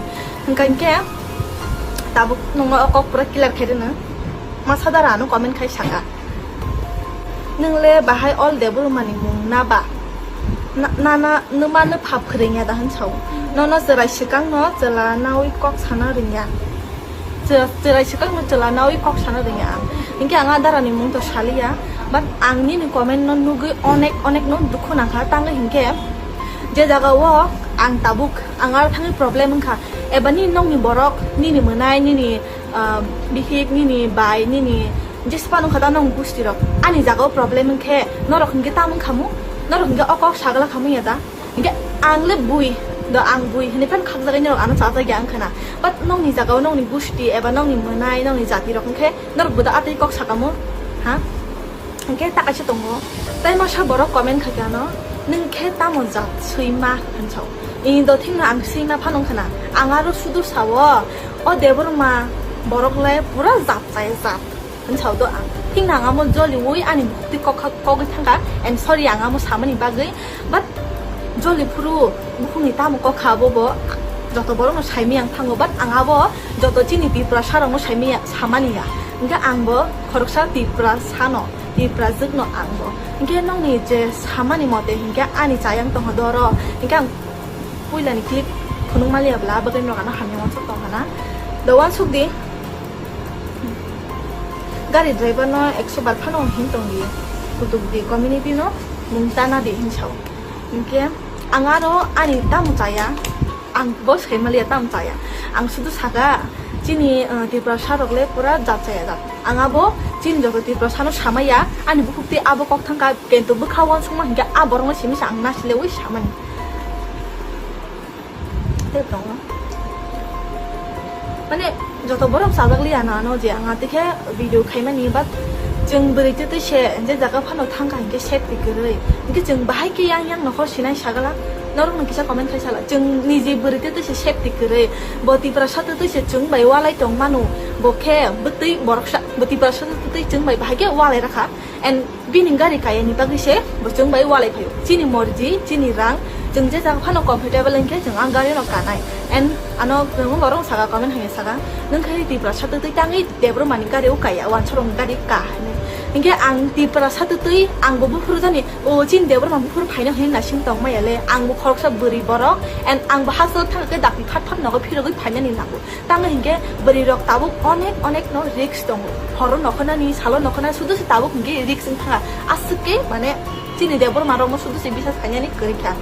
Hingka hingke tabuk nungno o kok pura clear khai rwno. Masa dara ano comment khai saka. Nwng le bahai ol Debbarma ni mung na ba? Na, na, na, nwma nwpha phwrwngya da hwn sao. Nono chwrai swkang no chwla nawi kok sana rwngya. Chwra-, chwrai swkang no chwla nawi kok sana rwngya ang. Hinkhe ang a dara ni mung to saliya. But ang nini comment no nugwi onek, onek no dukhu nangkha. Tangwi hinkhe je jaga o ang tabuk ang aro thangwi problem wngkha. Eba nini nokni borok, nini mwnai, nini ah, bihik nini bai nini jespa nung kha ta nung gusti rok ani jaga o problem wngkhe norok hingke tam wngkhamu, norok hingke o kok sagala khamu ya da? Hingke ang le bui do, ang bui hinui phano khakjagwi norok ano chajagya wngkha na, but nokni jaga o nokni gusti eba nokni mwnai nokni jati rok wngkhe norok bo da atwi kok sakamu, Hwnkhe ta kaisa tongo, tei masa borok comment khaikha ano, "Nwng khe tamo jat swima?" hwnwi sao. Ini do thikno ang swima phano wngkha na, ang aro sudu sao, "O Debbarma borok le pura jat chaya jat," hwnwi sao do ang. Thikno ang amo joliui ani bukhuk twi kok kha-, kogwi thangkha, and sorry ang amo samani bagwi, but joli phuru bukhukni tamo kok kha abo bo joto borokno saimaya wng thango, but ang abo joto chini Tiprasa rokno saimaya, samani ya. Hwnkhe ang bo khoroksa Tiprasano, Tiprajwkno ang bo. Hwnkhe nokni je samani mote hwnkhe ani chayang tongkha doro. Hwnkhe ang puilani clip phunukma liya bwla, abagwi norok ano hamya uansuk tongkha na. Do uansuk di. Gari driver no ekso bar phano him tong di. Kutuk di community no mung tana di him sao. Hwnkhe ang aro ani tamo chaya. Ang bo saimaliya tamo chaya. Ang sudu saka chini, uh, Tiprasa rok le pura jat chaya jat. Ang abo chini joto Tiprasa no samaya, ani bukhuk twi abo kok thangkha, kintu bwkha uansukma hwnkhe a borok no simi sa ang nasile ui samani. Tei tongo. Mane joto borok chajak liya na ano je ang atikhe video khaimani, but chwng bwrwi twi twi se je jaga phano thangkha hwnkhe safety kwrwi. Hwnkhe chwng bahai khe yang yang nokhor sinai sagala. Norokno kisa comment khai sala. Chwng niji bwrwi twi twi se safety kwrwi. Bo Tiprasa twi twi se chwng bai walai tong manu. Bo khe bwtwi borok sa, bo Tiprasa twi twi chwng bai bahai khe walai rakha. And bini gari kaya ni bagwi se bo chwng bai walai phaio. Chini morji, chini rang, chwng je jaga phano comfortable hwnkhe chwng ang gari no kanai. And ano kwbangma borok saka comment hwnwi saka, "Nwng khe Tiprasa twi twi tangwi Debbarma ni gari o kaya, uansukmung gari ka," hwnwi. Hwnkhe ang Tiprasa twi twi ang bo buphuru jani, o chini Debbarma buphuru phaino hwnwi naising tong maya le, ang bo khoroksa bwrwi borok, and ang bo hasteo thangkhe dapi phat phat nogo phirogwi phainani nango. Tamo hinkhe bwrwi rok tabuk onek onek no risk tongo. Horo nokhanani, salo nokhanani sudu se tabuk hinkhe risk wng thanga. Aswk khe mane chini Debbarma rok no sudu se bisas khainani kwrwi kha.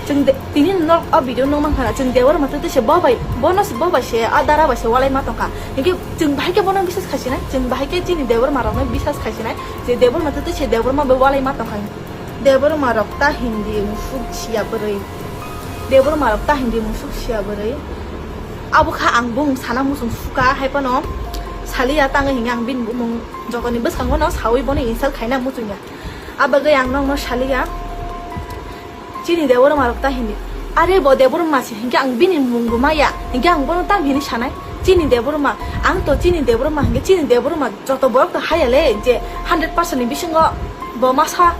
Chwng de, tini norok o video nukmankha na, chwng Debbarma twi twi se bo bai, bono se bo bai se, a dara bai se walai ma tongkha. Hinkhe chwng bahai khe bono bisas khaisinai, chwng bahai khe chini Debbarma rok no bisas khaisinai, je Debbarma twi twi se Debbarma bai walai ma tongkha. Debbarma rok ta hindi musuk sia bwrwi. Debbarma rok ta hindi musuk sia bwrwi. Abo kha ang bung sana musung suka hai phano saliya tangwi hinga ang bini bumung jotoni bwskango no sawi bono insult khaina muchungya. Abagwi ang nokno saliya. Chini Debbarma rok ta hindi. Are bo Debbarma se hinkhe ang bini mung bo maya. Hinkhe ang bono tam hini sanai. Chini Debbarma, ang to chini Debbarma hinkhe chini Debbarma joto borok to haya le je hundred percent ni bisingo bo masa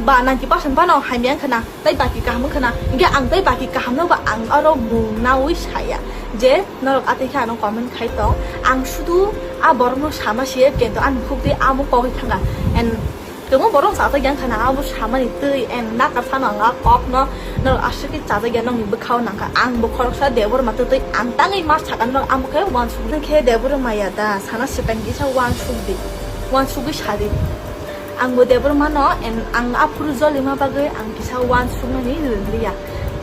ba ninety percent bano hamya wngkha na, tai baki kaham wngkha na, hinkhe ang tai baki kaham no ba ang oro mung nawi saya je norok atwi khe ano comment khai tong, ang sudu a borok no sama se kento ani khuk twi amo kogwi thanga, and kwbangma borok chajak yang khana abo samani twi, and nakar sano ang a kok no norok aswk khe chajak ya nokni bwkhao nangkha, ang bo khoroksa Debbarma twi twi ang tangwi ma saka norok amo khe uansuk khe Debbarma ya da sana swkang kisa uansuk di, uansugwi sa di. Ang bo Debbarma no, and ang aphuru jolima bagwi ang kisa uansuknani rwliya.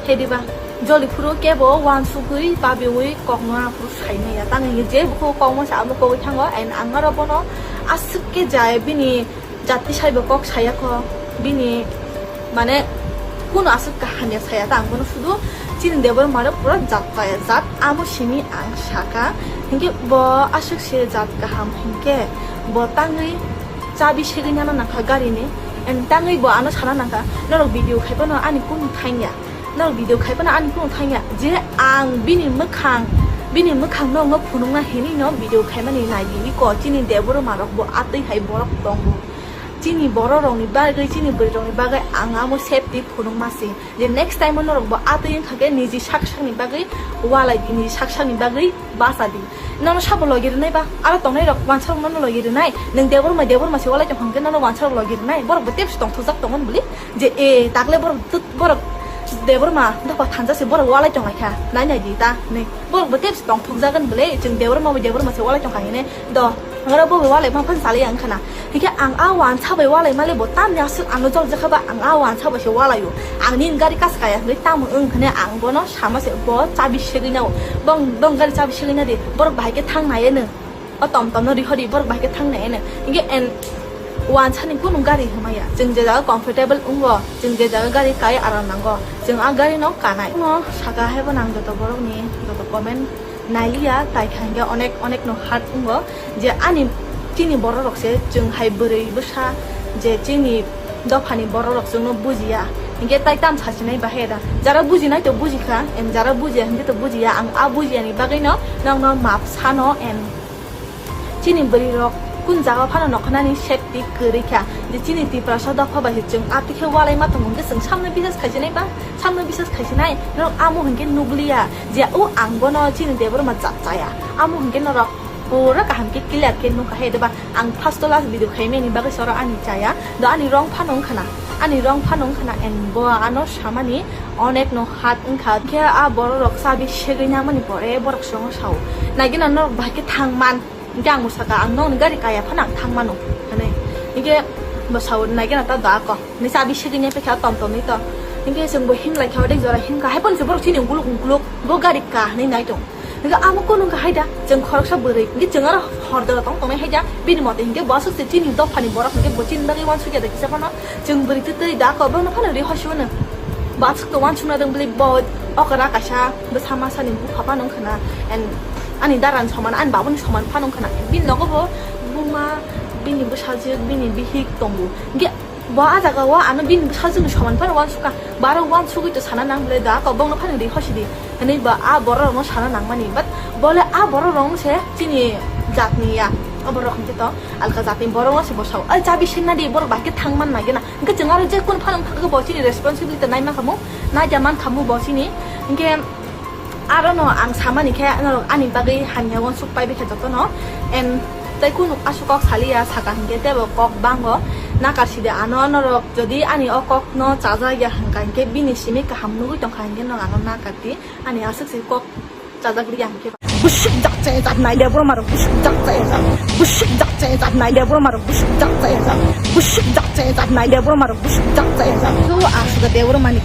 Hediba joli phuru kebo uansugwi babiwi kokno aphuru saimaya. Tangwi je bukhuk kokma sa amo kogwi thango, and ang aro bono aswk khe jai bini jati saibo kok saya kho, bini mane kuno aswk kaham ya saya ta, ang bono sudu chini Debbarma rok pura jat chaya jat amo simi ang saka, hinkhe bo aswk se jat kaham hinkhe bo tangwi chabi segwi nana nangkha gari ni, and tangwi bo ano sana nangkha norok video khai phano ani kunu thangya, norok video khai phano ani kunu thangya je ang bini mwkhang, bini mwkhang no phunukna hinwi no video khaimani nai di ko chini Debbarma rok bo atwi hai borok tongo. Chini borok rokni bagwi, chini bwrwi rokni bagwi ang amo safety phunukma se. Je next time o norok bo atwi wngkha khe niji sak sakni bagwi walai di, niji sak sakni bagwi basa di. Nono sabo logi rwnai ba, aro tongnai rok uansarok nono logi rwnai. Nwng Debbarma, Debbarma se walai tongkha hwnkhe nono uansarok logi rwnai. Borok bo tebse tongthokjak tongmani bwlwi. Je, e, takle borok tut, borok Debbarma dopha thansa se borok walai tonglaikha. Nai nai di ta, ne. Borok bo tebse tongthokjagani bwlwi. Chwng Debbarma bai Debbarma se walai tongkha hine. Do, oro bo bai walai ma phan salai ang khana. Hinkhe ang a uansa bai walai male bo tamni aswk ano jol jakha ba ang a uansa bai se walaio. Ang nini gari kas kaya hinwi tamo wng khane ang bono sama se bo chabi segwi nao. Bong, bong gari chabi segwi na di. Borok bahai khe thang nai eno. O tom tom no rihori borok bahai khe thang nai eno. Hinkhe en uansa ni kunu gari hwnmaya. Chwng je jaga comfortable wngo, chwng je jaga gari kai aram nango, chwng a gari no kanai. No saka hai bo nang joto borok ni joto comment nailiya, tai kha hinkhe onek onek no hard wngo je ani Chini borok rok se chwng hai bwrwi bwsa je chini dophani borok rok chwngno bujiya. Hinkhe tai tam sasinai bahai da. Jara bujinai to bujikha, em jara bujiya hinkhe to bujiya. Ang a bujiyani bagwino nokno map sano, em chini bwrwi rok kun jaga phano nokhanani safety kwrwi kha. Je chini Tiprasa dopha bai se chwng atikhe walai ma tongo hinkhe chwng samno bisas khaisinai ba, samno bisas khaisinai norok amo hinkhe nukliya je o ang bono chini Debbarma jat chaya. Amo hinkhe norok pura kaham khe clear khe nukha hai deba. Ang first to last video khaimani bagwi soro ani chaya. Do ani rong phano wngkhana. Ani rong phano wngkhana and bo ano samani onek no hard wngkha. Khe a borok rok chabi segwi nangmani pore borok songo sao. Naigena norok bahai khe thang man. Hinkhe ang bo saka ang nokni gari kaya phano ang thang mano. Hwnwi. Hinkhe bo sao naigena ta do ako. Ni chabi segwi nai pekha tom tom ni to. Hinkhe chwng bo himlai kha odek jora himkha. Hai phano se borok chini ungkuluk ungkuluk bo gari ka hwnwi nai tong. Hinkhe amo kunu wngkha hai da, chwng khoroksa bwrwi, hinkhe chwng aro hor dora tong tongnai hai da, bini mote hinkhe bo aswk se chini dophani borok hinkhe bo chini bagwi uansukya da kisa phano, chwng bwrwi twi twi da kok, bono phano ri hosi mano. Bo aswk to uansukna dong bwlwi bo okra kaisa bwsa masani bupha phano wngkhana, and ani daran soman, ani babuni soman phano wngkhana, bini nogo bo buma, bini bwsajwk, bini bihik tongo, hinkhe Bo a jaga o ano bini bwsajwkni soman phano uansukha. Bo aro uansugwi to sana nang bwle da, kok bokno phano ri hosi di. Hwnwi bo a borok rokno sana nangmani. But bole a borok rok se chini jatni ya. A borok hinkhe to alka jatni borok no se bosao. Ai chabi sengna di, borok bai khe thang man nai gena. Hinkhe chwng aro je kun phano thang bo chini responsibility nai mankhamu, nai ja mankhamu bo chini. Hinkhe Arono ang samani khe norok ani bagwi hamya uansuk pai bikha jotono. And tei kunu aswk kok saliya saka hinkhe teibo kok bango. Nakar sidi ano norok jodi ani o kokno chajak ya hwnkha hinkhe bini simi kaham nugwi tongkha hinkhe norok ano nakar di. Ani aswk se kok chajak liya hinkhe. Busuk jak chaya jak nai de borok marok busuk jak chaya jak. Busuk jak chaya jak nai de borok marok busuk jak chaya jak. Busuk jak chaya jak nai de borok marok busuk jak chaya jak. Tu aswk de borok mani.